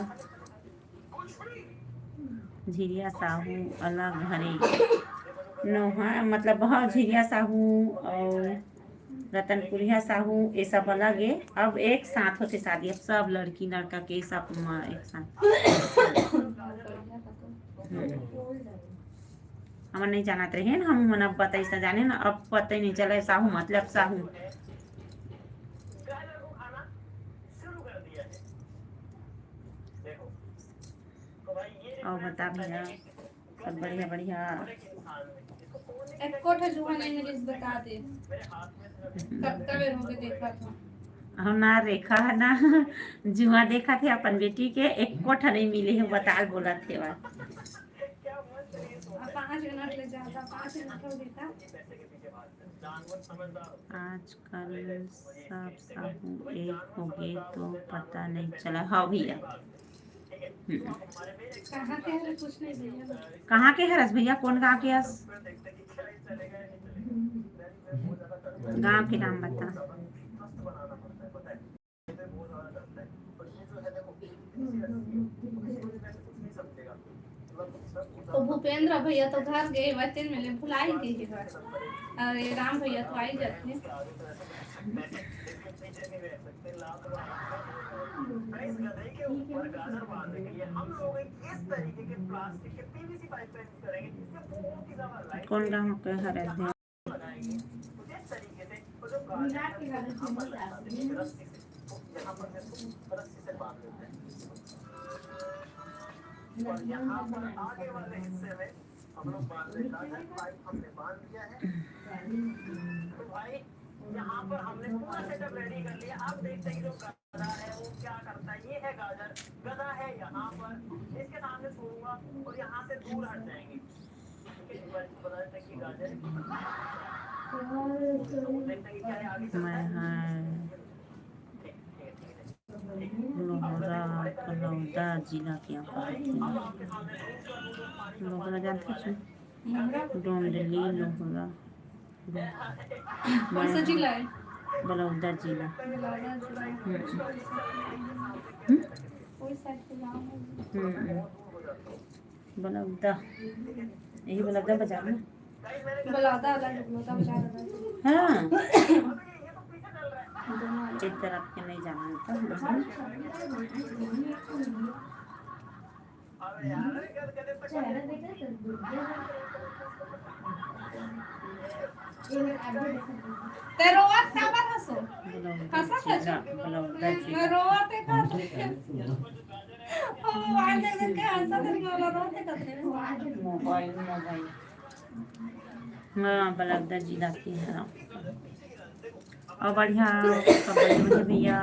झिरिया साहू अलग हरे। नोहा, मतलब, हाँ, झिरिया साहू अउ रतनपुरिया साहू, ये सब अलग हे। अब एक साथ होथे शादी, अब सब लड़की लड़का के सब म एक साथ। हम्म। हमन नहीं जानत रहे ना, हम मन अब पता ही जाने ना, अब पता ही नहीं चले साहू मतलब साहू। अउ बता भैया, सब बढ़िया, बढ़िया। एको ठो जुआ नहीं मिलिस, बता दे। कतका बेर होगे देखत हूँ। हम ना रेखा है ना, जुआ देखत हे अपन बेटी के, एको ठो नहीं मिले हे, बताल बोलत हे वा। अब पाँच मिनट ले जाता, पाँच मिनट हो गया। आजकल सब साहू एक होगे तो पता नहीं चला। हाँ भैया। हम्म। कहाँ के हरस भैया? कौन गाँव के हस? गाँव के नाम बता। तो भूपेंद्र भैया तो घर गए, वचन में ले भुलाई गए हे। अरे राम भैया तो आई जाते हैं। कौन गाँव के हरे? मैं हाँ लोहरा, बलौदा जिला के आंकड़ा होथे। लोहरा जानथे तू? डोंडली, लोहरा। कौन सा जिला है? बलौदा जिला। बलौदा जिला। हम्म। हम्म? कोई साइड के गाँव है। हम्म। बलौदा, यही बलौदा बाजार में। बलौदा अलग, बलौदा बाजार अलग। हाँ। दोनों अलग। एक तरफ के नहीं जाना था। ते रोवत काबर हसो? हंसत हसो? बलौदा जिला। रोवत है का? ओ, आज देख के हंसत है, रोवत है का? Mobile, mobile. हाँ, बलौदा जिला के हरव। अउ बढ़िया, सब बढ़िया, बढ़िया भैया।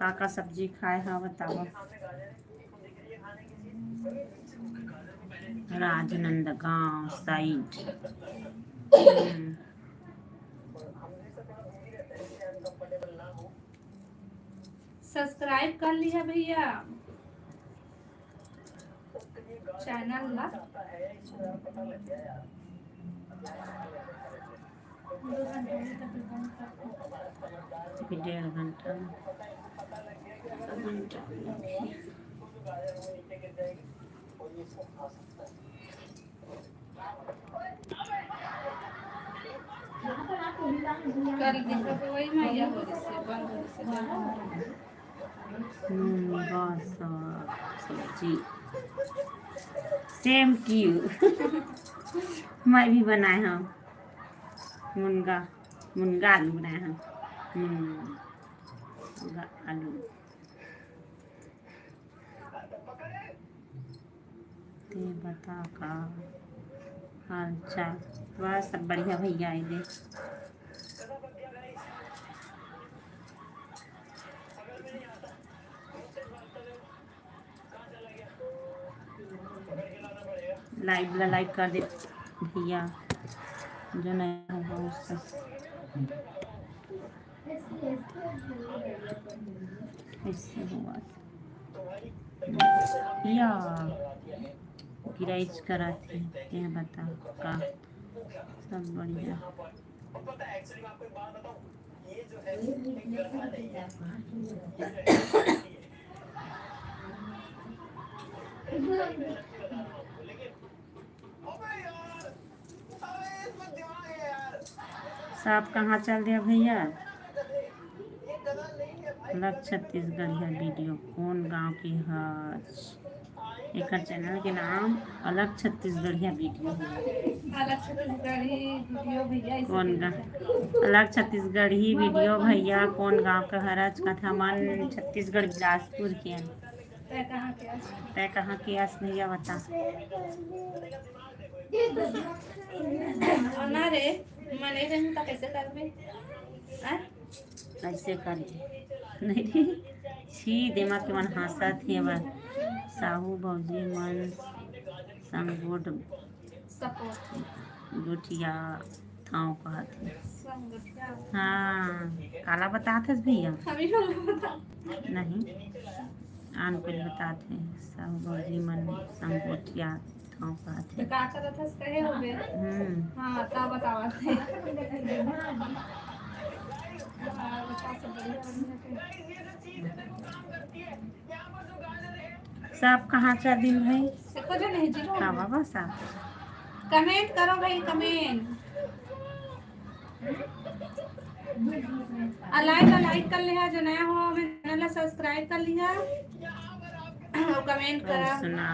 का का सब्जी खाए हा, बतावा। राजनांदगांव साइड। हम्म। सब्सक्राइब कर लिहा भैया चैनल ला। अभी डेढ़ घंटा, घंटा। कर दिखा तो वही मैया हो जैसे बंद हो जैसे बंद। मुनगा साग सब्जी। Same to you। मैं भी बनाए हूँ मुनगा, मुनगा आलू बनाए हूँ। मुनगा आलू। ते बता का हाल चाल? बस सब बढ़िया भैया, आए दे। Live ला like कर दे भैया, जो नया होगा उसका। कैसे हुआ? या गिराइच करा थे, यह बता का सब बढ़िया। सांप कहाँ चल दिया भैया? अलग छत्तीसगढ़िया video, कौन गांव के हच? एकर channel के नाम अलग छत्तीसगढ़िया video है। अलग छत्तीसगढ़ी video भैया, इसी कौन के गा-, अलग छत्तीसगढ़ी video भैया, कौन गांव का हरच? कथा मन छत्तीसगढ़ बिलासपुर के। तै कहाँ के हस? तै कहाँ के हस भैया, बता। और ना रे, मैं नहीं रहूँ तो कैसे करबे? आ? ऐसे कर दे। नहीं रे। छी, दिमाग के मन हंसत हे बा। साहू भौजी मन संग गोठ-, Support। गोठिया थाव कहत हे। संग गोठिया। हाँ, काला बतात हस भैया? अभी हम बता। नहीं, आन कुछ बतात हे। साहू भौजी मन संग गोठिया थाव कहत हे। तो का करत हस, कहे होबे? हम्म। हाँ, का बतावत हे? हाँ, बता, सब बढ़िया, बढ़िया हे। सब कहाँ चल दिन भाई? एको झन नहीं जी। हाँ बाबा साहब। Comment करो भाई, comment। आ live ला like कर लिहा, जो नया हो हमें channel ला subscribe कर लिहा और comment और करा। सुना।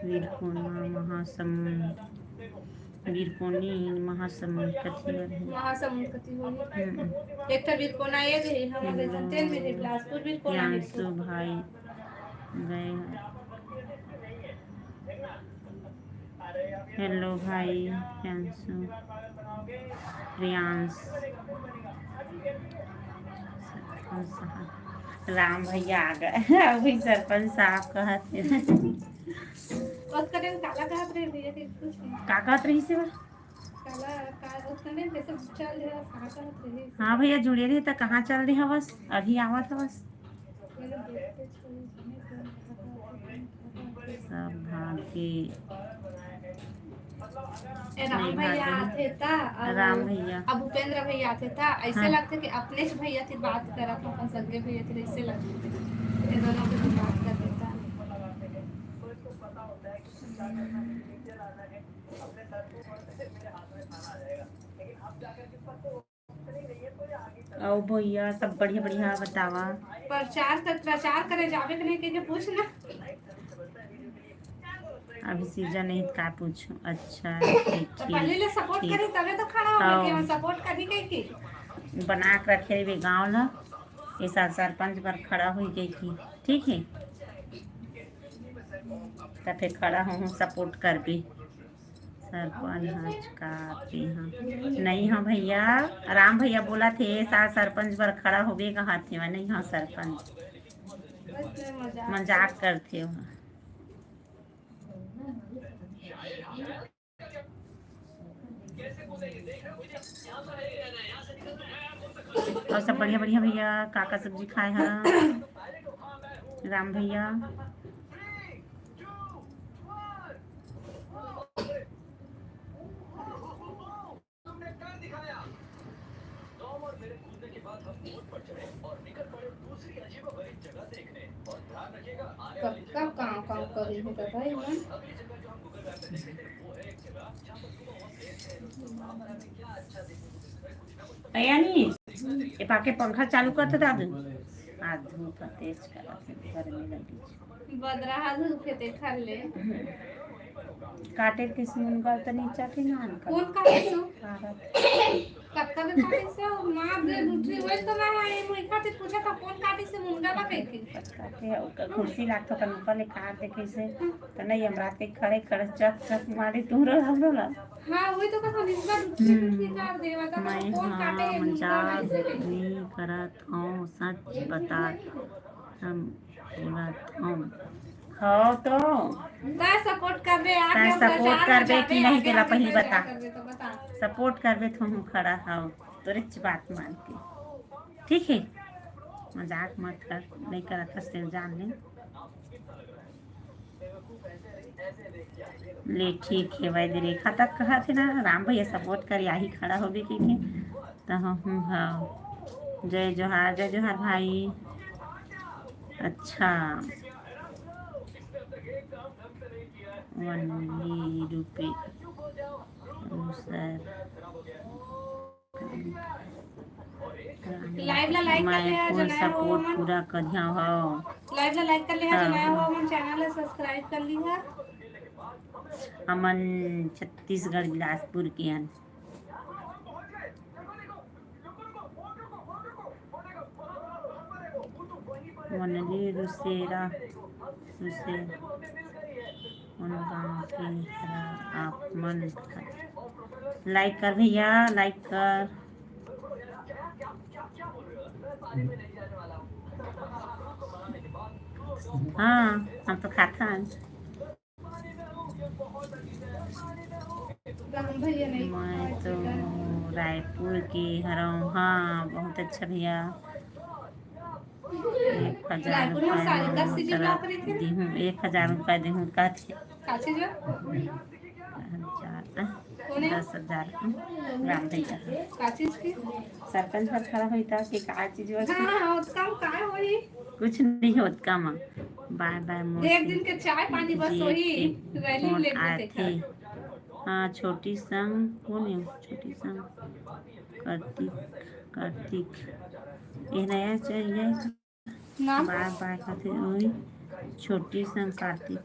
वीरकोना महासमुंद, वीरकोनी महासमुंद कथी बर हे? महासमुंद कथी होही? हम्म। एक ठा वीरकोना ये रही, हमर हम्म। जनते में रही, बिलासपुर वीरकोना हे। प्रियांशु भाई गए हैं। Hello भाई, प्रियांशु, प्रियांश। सरपंच साहब, राम भैया आ गए। अभी सरपंच साहब कहत हे। ओतका दिन काला कहत रहे भैया के कुछ नहीं। का कहत रही से बा? काला, का, ओतका दिन कैसे चल रहा, का कहत रहे? हाँ भैया, जुड़े रहे त कहाँ चल रहे हवस? अभी आवत हवस। सब भाग के ए, राम नहीं भैया भाग आथे ता, अउ राम भैया। अब भूपेंद्र भैया आथे ता, ऐसे हाँ। लगथे कि अपनेच भैया ती बात करत हो, अपन सगे भैया ती, ऐसे लगथे। ये दोनों के बात कर देता। अउ भैया, सब बढ़िया बढ़िया बतावा। प्रचार कर, प्रचार करे जाबे के नहीं कहिके पूछ ना। अभी season नहीं, का पूछूं? अच्छा, ठीक, तो पहले ले support ठीक। करी, तबे तो खड़ा होबे अउ कि हम support करी कहिके। बना के रखे रहिबे गाँव ला, ए साल सरपंच बर खड़ा होई कहिके, ठीक हे? त फिर खड़ा हो, support करबे। सरपंच हच का तेहा? नहीं हो भैया, राम भैया बोलथे, ए साल सरपंच बर खड़ा होबे कहत हे, नहीं हो सरपंच। मजाक करथे हो। अउ सब बढ़िया बढ़िया भैया, का का सब्जी खाए हा राम भैया? कतका कांव कांव करे हे दादा, एमन। अयानी, ए पाके पंखा चालू कर तो दादू। आज धूप ह तेज करत हे, गर्मी लगी। बदरा ह धूप हे, देखा ले। काटे के मुनगा त नीचा के नान का। कौन काटे सो? कारत। कतका बेर काटे सो? मार दे, उठी होई तो ना, ये मुई खातिर पूछा था, कौन काटे से मुनगा ला कह के? काटे, ओकर कुर्सी लागत, ओकर ऊपर ले काट दे कैसे। त नहीं, हम रात के खड़े खड़े चक चक मारे तुमरो हमरो ला। हाँ, वही तो कहा, निस्बत उठी हम्म। उठी काट दे, बता मैं कौन काटे हाँ, ये मुनगा ला मजाक ऐसे कह के? नहीं करत हूँ, सच बतात हम बोलत हूँ। हव तो। तैं support करबे, आगे तैं हम support प्रचार में करबे जाबे, कि नहीं, आगे तेला आगे पहली प्रचार बता। करबे तो बता। Support करबे तो हूँ खड़ा हव, तोरेच बात मान के। ठीक है, मजाक मत कर, नहीं करत हस तेला जान ले। ले ठीक हे भाई, दे रेखा तक कहत हे ना, राम भैया support कर, आही खड़ा होबे के, के। त हूँ, हाँ। जय जोहार, जय जोहार भाई। अच्छा। वनली रूपी सर। Live ला like कर ले, जो नया हो support मन। पूरा करिया हो। Live ला like कर ले, जो हाँ, नया हो हाँ। मन, channel ला subscribe कर लिहा। हमन छत्तीसगढ़ बिलासपुर के हन। वनली रुसेरा, रुसे, उन गाँव के हरा आप मन। Like कर भैया, like कर। हाँ, हम तो खाता है। मैं तो रायपुर के हरव। हाँ, बहुत अच्छा भैया। एक हजार रुपया देहूँ, एक हजार रुपया देहूँ, कहते। हजार, दस हजार, राम भैया। सरपंच पर खड़ा होई त के का चीज बस? हाँ, हाँ, ओतका म का होई? कुछ नहीं होत का म। बाय बाय मोर एक दिन के चाय पानी बस होई, rally में लेके देखा। हाँ, छोटी संग, कौन है? छोटी संग, कार्तिक, कार्तिक। ये नया चाहिए। नाम? बार बार खातिर वही छोटी संग कार्तिक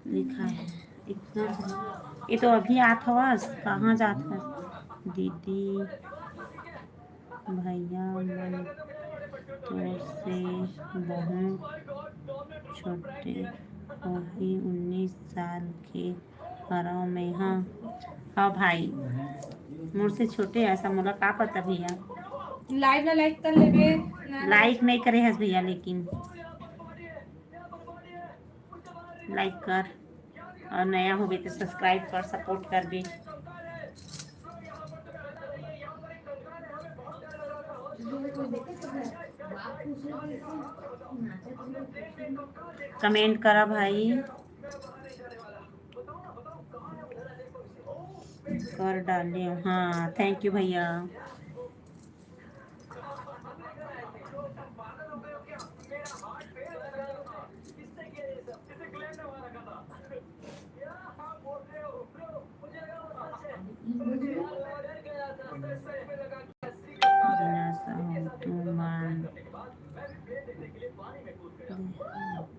लिखा है। इतना झन-, ये तो अभी आत हवस, कहाँ जात हस दीदी? भैया मन तो से बहुत छोटे होही, उन्नीस साल के हरव में। हाँ, हाँ भाई, मोर से छोटे ऐसा मोला का पता भैया। Live ला like कर लेबे ना। Like नहीं करे हस भैया, लेकिन like कर, और नया होबे तो subscribe कर, support करबे। Comment करा भाई। कर डाले, हाँ, thank you भैया। बिना साहू तुमन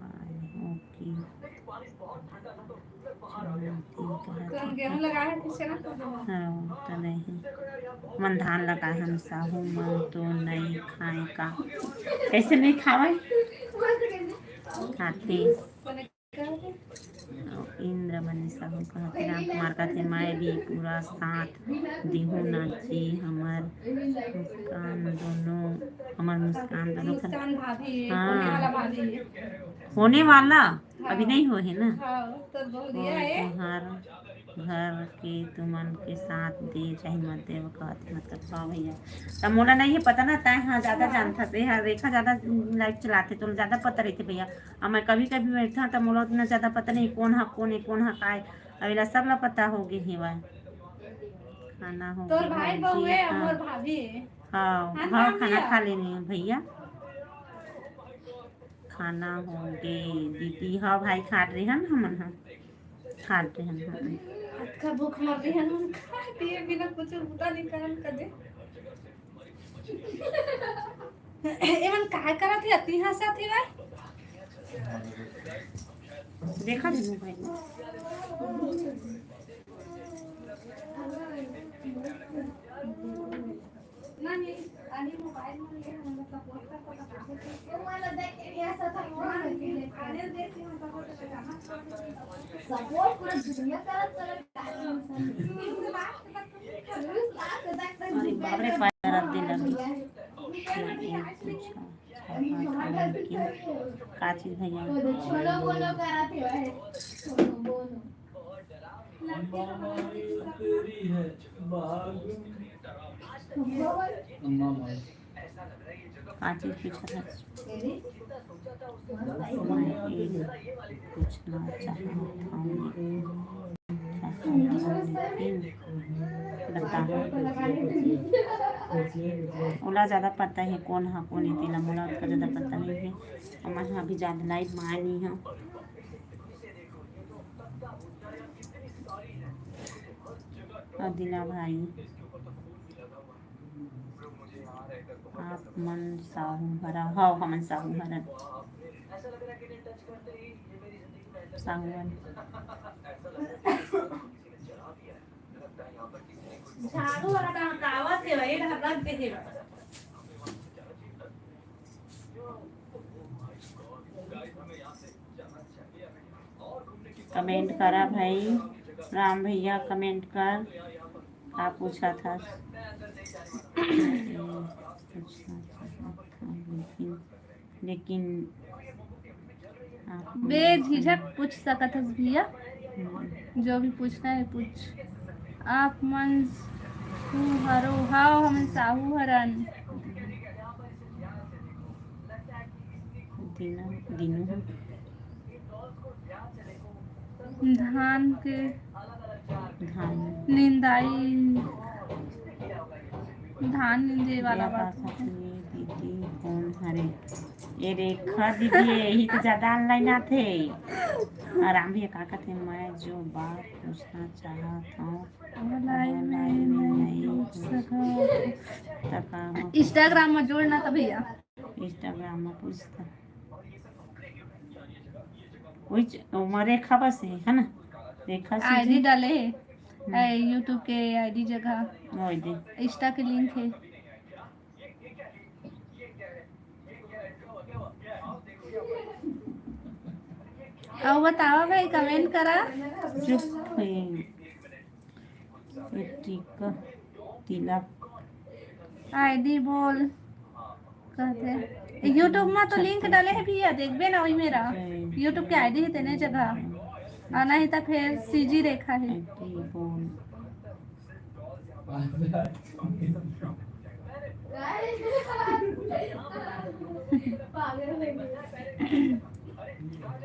पाए हो कि तुम गेहूं लगाए हो कि चना? हाँ, तो नहीं। मन धान लगाए हन साहू, मन तो नहीं खाए का। कैसे नहीं खावे? खाथे। इंद्रमणि साहू कहत हे, रामकुमार कहत हे, मैं भी पूरा साथ दिहूं ना जी, हमर मुस्कान दोनों, हमर मुस्कान दोनों खन-, मुस्कान भाभी, हाँ। होने वाला भाभी। होने वाला? हाँ। अभी नहीं होहे ना? हाँ, तो बहुत ओ, दिया है। तुहार घर के तुमन के साथ दे चाहे मत दे, वो कहत हे, मतलब, हाँ भैया। त मोला नहीं है पता ना, तैं हाँ ज्यादा हाँ। जानथस, ये हर रेखा ज्यादा live चलाथे, तो ज्यादा पता रहिथे भैया। अब मैं कभी कभी बैठा त मोला उतना ज्यादा पता नहीं, कौन हा कौन है, कौन हा का है। अब एला सब ला पता हो गे हेवय। खाना हो तोर गे भाई भाजी बहू है, का। मोर भाभी है। हाँ, हाँ, हाँ, खाना भैया। खा लेने हैं भैया। खाना हो गे दीदी। हाँ भाई, खात रेहन हमन ह, खात रेहन हमन। अतका भूख मर रही है, हम खा पिए बिना कुछ बुता नहीं करन कदे। एमन काय करत हे, अति हंसत हे भाई। देखा दीदी भाई। सपोर्ट पूरा दुनिया करत, अरे बाप रे, पैर रख दे लगी। का चीज भैया? का चीज पूछत हस? मैं एक पूछना चाहत हूँ। बता। ओला ज्यादा पता हे कोन हा कोन ए, तेला मोला ओतका ज्यादा पता नहीं हे। हमन हा अभी ज्यादा लाइव में आए नहीं हा। अदिला भाई। आप मन साहू हरा? हव, हमन साहू हरन। साहू हरन। झाड़ू वाला डहकावत हे, वही डहकत हे। कमेंट करा भाई, राम भैया कमेंट कर, का पूछत हस? लेकिन, लेकिन आप बेझिझक पूछ सकत हस भैया, हम्म। जो भी पूछना है पूछ। आप मन साहू हरो? हव, हमन साहू हरन। दीनू, दीनू। धान के धान। निंदाई, धान निंदे वाला बात। दीदी कोन हरे? ए रेखा दीदी, यही तो ज्यादा ऑनलाइन आथे। आराम भी का कहते, मैं जो बात पूछना चाहत हूँ, वो लाइव में नहीं पूछ सकत। इंस्टाग्राम में जोड़ना था भैया। इंस्टाग्राम में पूछता। वही च-, ओमा रेखा बस है, है ना? रेखा आईडी डाले है। हम्म। ए, YouTube के आईडी जगह। ओए दे। इंस्टा के लिंक है। अउ बतावा भाई, कमेंट करा। चुप है। टिक तिलक। आईडी बोल कहते। YouTube में तो लिंक डाले है भैया, देखबे ना, वही मेरा YouTube के आईडी है तेने जगह। आना ही था फिर सीजी रेखा है। आईडी बोल।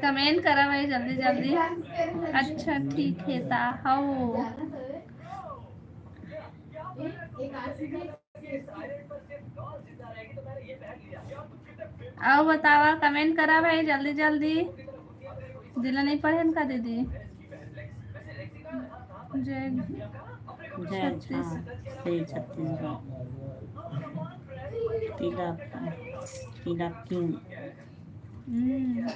कमेंट करा भाई जल्दी जल्दी। अच्छा ठीक है ता हव। अउ बतावा, कमेंट करा भाई जल्दी जल्दी। जिला नहीं पढ़े का दीदी? जय जय छत्तीस। हाँ, जय छत्तीसगढ़। तिलक, तिलक किंग। हम्म।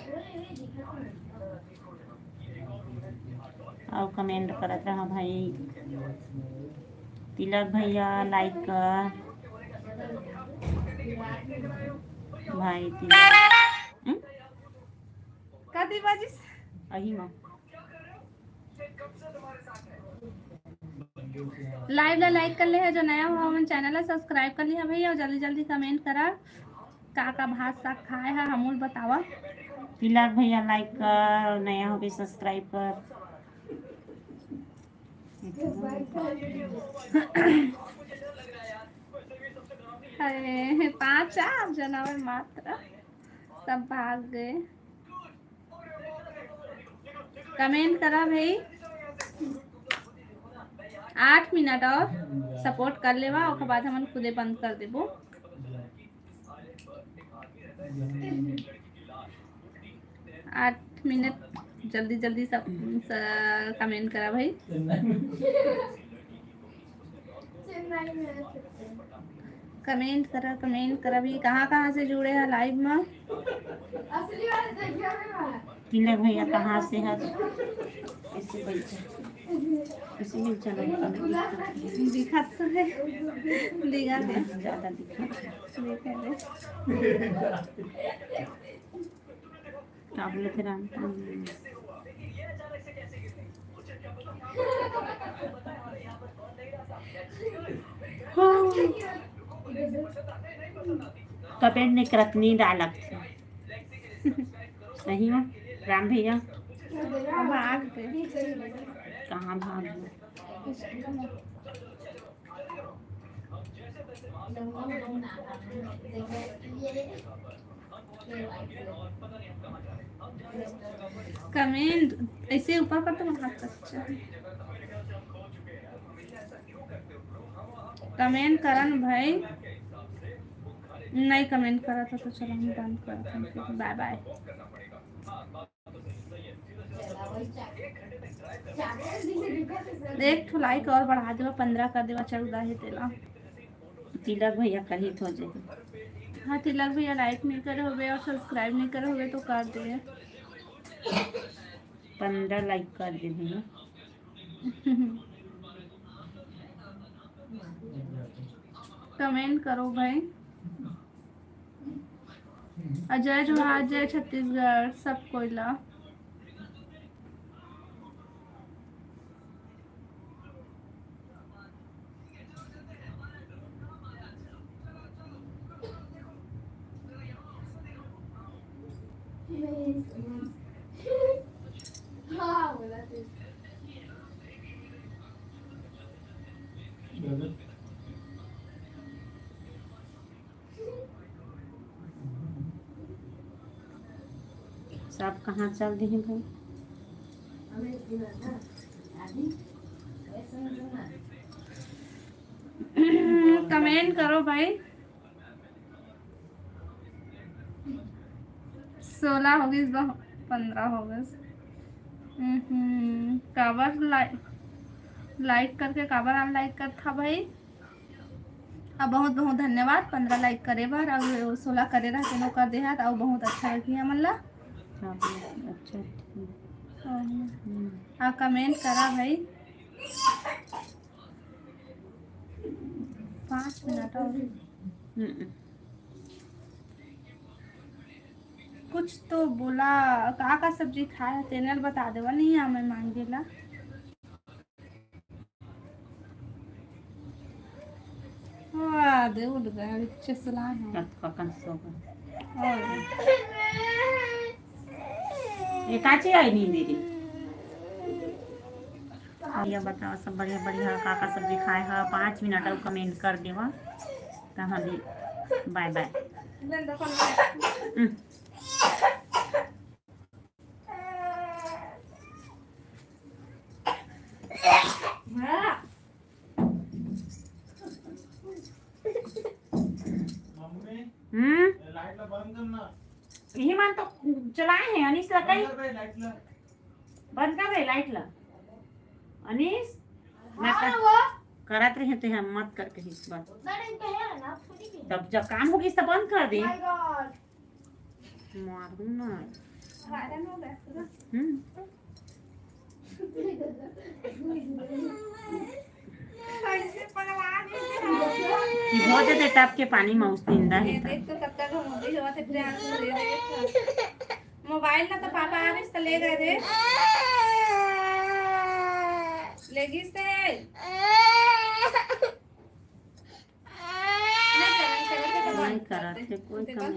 अउ कमेंट करत रहा भाई। तिलक भैया लाइक कर भाई तिलक। हम्म? कति बजिस? अही मा। लाइव ला लाइक कर ले है, जो नया हो हमन चैनल ला सब्सक्राइब कर लिहा भैया, अउ जल्दी जल्दी कमेंट करा का का भात साग खाए हा, हमू ल बतावा। तिलक भैया लाइक कर, नया हो भी सब्सक्राइब कर। अरे पाँच चार जनावर मात्र, सब भाग गए। कमेंट करा भाई, आठ मिनट और। सपोर्ट कर लेवा, ओकर बाद हमन खुदे बंद कर देबो। आठ मिनट, जल्दी जल्दी सब कमेंट करा भाई। कमेंट करा, कमेंट करा भी। कहाँ कहाँ से जुड़े हैं लाइव में? तिलक भैया कहाँ से है? इसी बैठे, इसी में चलो। दिखत तो है, दिखा दे। ज़्यादा दिखत है। दिखा दे। का बोले थे राम? कमेंट नहीं करत, नींद आ लगथे। सही में राम भैया। भाग गए। कहाँ भाग गए? कमेंट ऐसे ऊपर कर तो हाथ कच्चा। कमेंट करन भाई, नहीं कमेंट करा था तो चलो हम बंद करते हैं, बाय बाय। एक ठो लाइक और बढ़ा देवा, पंद्रह कर देवा, चौदह है तेला। तिलक भैया कही तो हो जाए। हाँ, तिलक भैया लाइक नहीं करे होबे और सब्सक्राइब नहीं करे होबे तो कर दे। पंद्रह लाइक कर दे भैया। कमेंट करो भाई। अजय जोहार, जय छत्तीसगढ़, सब कोई ला। हाँ, बोला तू। सब कहाँ चल दिही भाई? कमेंट करो भाई। सोलह हो गइस, पंद्रह हो गइस। हम्म, काबर लाइक, लाइक करके काबर अनलाइक करथा भाई? अब बहुत बहुत धन्यवाद पंद्रह लाइक करे बर, अउ सोलह करे रहते नो कर देहा, त अउ बहुत अच्छा लगी हमन ला। हाँ, अच्छा, ठीक। हम्म। आ कमेंट करा भाई। पाँच मिनट और। हम्म। कुछ तो बोला, का का सब्जी खाए, तेनल बता देवा, नहीं आ मैं मांगे ला। वाह, दे उठ गया, नीचे सुला है। कत ककन सो गया। और ये काची आई नींद रे? भैया बताओ, सब बढ़िया, बढ़िया, का का सब्जी खाए ह? पाँच मिनट अउ कमेंट कर देवा, तहाँ भी बाय बाय। हम्म। हम्म। यही मन तो चलाए हैं, अनीस ला कही। बंद कर रे लाइट ला। अनीस, मैं हाँ, कर, वो। करत रहे तो हम मत कर कहीं इस बार। उतना टाइम पे है ना, थोड़ी भी। तब जब काम होगी तब बंद कर दे। My God। मारू ना। वायरल हो गया पूरा। हम्म। कैसे पगला दे। बहुत ज्यादा टप के पानी में उस दिन दा है। ये देख तो कब तक हम उठी हुआ थे, ध्यान से दे दे। मोबाइल ना तो पापा आ रहे, ले गए थे। ले गई से। नहीं करत हे कोई काम।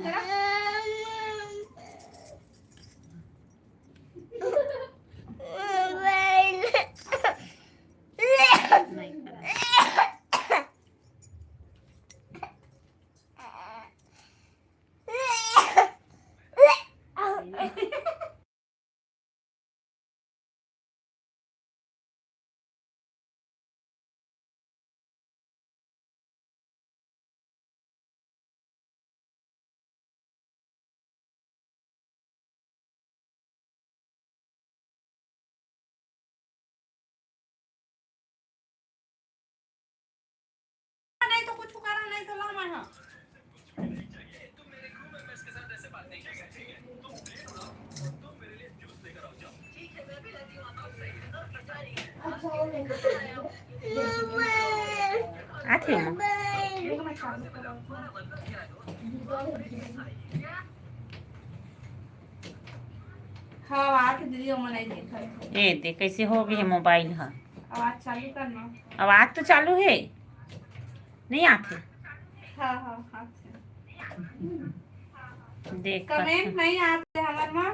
नहीं करत। तो ला मैं, हाँ। आथे ओमा। हाँ, आथे दीदी, ओमा नहीं देखा। ए दे, कैसे हो गए मोबाइल ह? आवाज चालू करना। आवाज तो चालू है, नहीं आथे। हाँ, हाँ, आथे। देख कमेंट नहीं आथे हमर मा।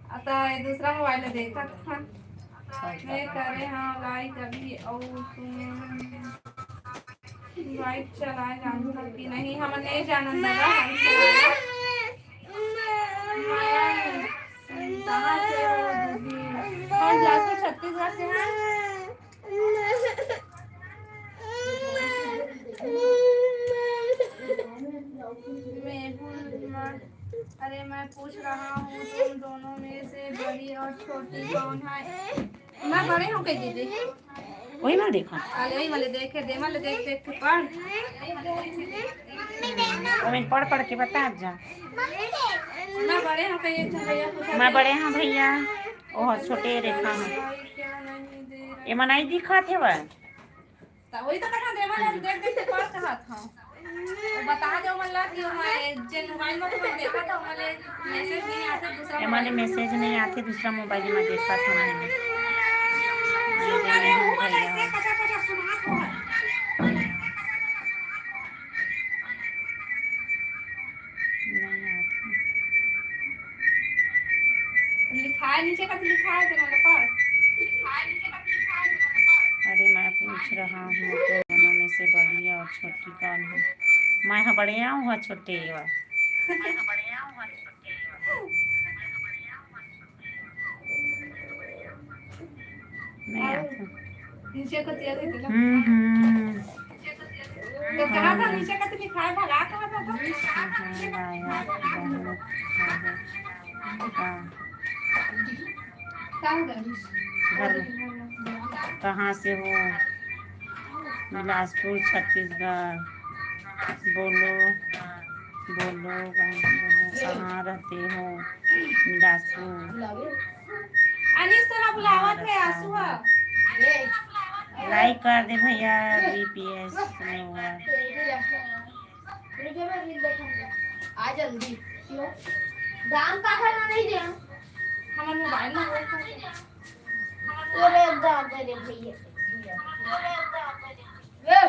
आ, तो ये दूसरा मोबाइल में देखा था। मैं करे हाँ लाइक अभी, और तुम लाइट चलाए जानता कि नहीं? हमन नहीं जानन दादा, लाइट चलाए। कहाँ से हो दीदी? कौन बिलासपुर, छत्तीसगढ़ से है? मैं हूँ, अरे, मैं पूछ रहा हूँ, तुम दोनों में से बड़ी और छोटी कौन है? मैं बड़े हूँ कह दीदी। वही वाला देखो। अरे वही वाले देखे, दे वाले देख देख के पढ़। वही पढ़ पढ़ के बता जा। मैं बड़े हूँ कह, एक झन भैया पूछा मैं थे। बड़े हूँ भैया, ओह छोटे रेखा हूँ। भाई क्या नहीं दे रहा? ये मनाई दिखात हे वह। त वही तो कहा, दे वाले हम देख देख के पढ़ कहत हूँ। तो बता दो मतलब कि हमारे जे मोबाइल में तुम देखा था, हमारे मैसेज नहीं आते, दूसरा ए, मोबाइल माने में। मैसेज नहीं आते, दूसरा मोबाइल में देखा था मैंने। ये करे हुआ भैया। ऐसे पचा पचा सुना तो है। नहीं आते। लिखा है नीचे का, तो लिखा है तुम्हारे पास। अरे, मैं पूछ रहा हूँ, दोनों में से बड़ी और छोटी कौन है? मैं ह बड़े आऊँ, ह छोटे आऊँ। नहीं आते। नीचे को दिया था, हम्म, हम्म। तो कहा था नीचे का तो लिखा है, भला कहा था तो। हाँ, हाँ, हाँ, हाँ। हाँ। कहाँ से हो? बिलासपुर, छत्तीसगढ़। बोलो, बोलो, बोलो, कहाँ रहते हो? बिलासपुर। अनिस तोला बुलावत है, आंसू ह। लाइक कर दे भैया, बीपीएस में हुआ। रुके, मैं रील देखूंगा। आ जल्दी। क्यों? दाम का घर में नहीं दे। हमारे मोबाइल में वो कर। अरे दादा रे भैया। ए!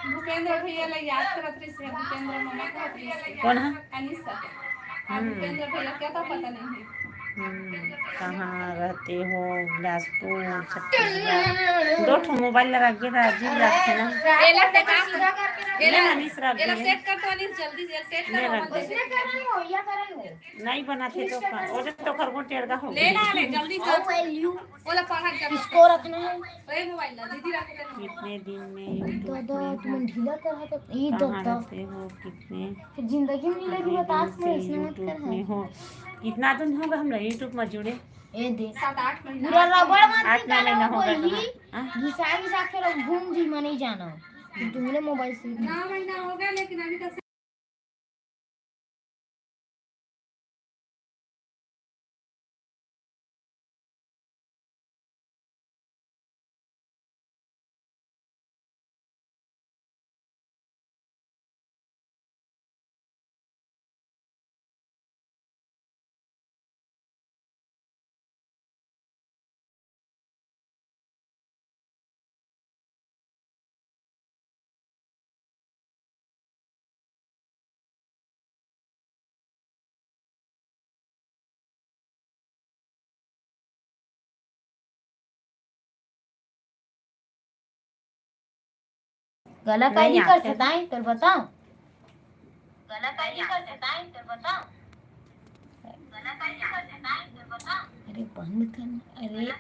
भूपेंद्र भैया ला याद करत रहिस हे, भूपेंद्र मना करत रहिस हे। कौन है? अनिस सर। हाँ, हम्म। भूपेंद्र भैया क्या था पता नहीं है। हम्म, कहाँ रहते हो? बिलासपुर, छत्तीसगढ़। दो ठो मोबाइल लगा के राजीव रखे ना। एला बेटा सीधा करके रख। ले ना, अनिस रख एला दे। सेट कर तो अनिस जल्दी से सेट ले कर रख दे। उसने कर रही हो या कर रही हो? नहीं बनाते तो खा। वो तो खरगोन टेढ़ा हो ले गया। ना ले जल्दी कर। How are you? बोला पढ़ा जब इसको रखना है। ए मोबाइल ला दीदी रख दे। कितने दिन में YouTube दादा, में तुम हो? ढीला कर रहा था। ये कहाँ दादा। रहते हो? कितने जिंदगी में नहीं लगी, कितने बता दिन से इसने मत YouTube कर। में हो? कितना दिन होगा हम लोग YouTube में जुड़े? ए दे। सात आठ महीना। पूरा रबड़ मत आठ नौ निकालो महीना होगा वही। कहाँ? हाँ? घिसा घिसा के लोग घूम जी, मैं नहीं जाना। तुमने मोबाइल से नौ महीना हो गया, लेकिन अभी तक गला काली कर सताए, तोर बताओ। गला काली कर सताए, तोर बताओ। गला काली कर सताए, तोर बताओ। अरे बंद कर, अरे।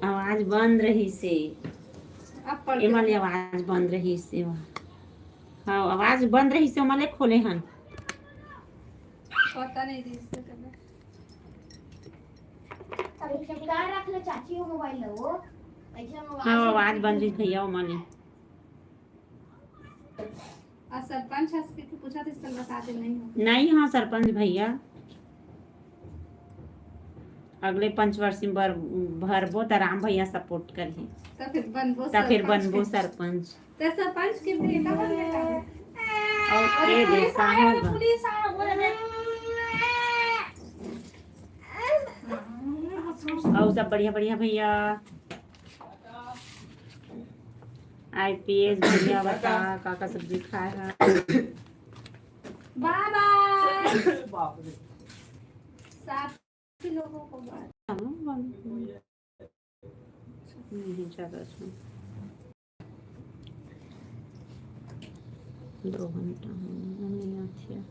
आवाज बंद रहिसे। अब पढ़ के एमा ले आवाज बंद रहिसे। हाँ, आवाज बंद रहिसे, ओमा ले खोले हन। पता नहीं रहिसे कब। अभी बेकार रख ले चाची, वो मोबाइल ला, वो ऐसे हम हाँ, आवाज बंद रहिस भैया, ओमा ले। आ सरपंच हस के पूछा थे, सल बता दे, नहीं हो। नहीं, हाँ, सरपंच भैया, अगले पंचवर्षी बर भरबो त राम भैया सपोर्ट करही। त फिर बनबो त फिर सरपंच। बनबो सरपंच। त सरपंच के बेटा बन बेटा। अउ अरे ये पुलिस देखा आया, अरे होगा। पुलिस आया, बोले बे। अउ सब बढ़िया बढ़िया भैया। आईपीएस भैया बता का का सब्जी खाए है? बाय बाय। बाप रे। सात लोगों को बाय। नहीं ज्यादा इसमें। दो घंटा हो गया, नहीं आती है।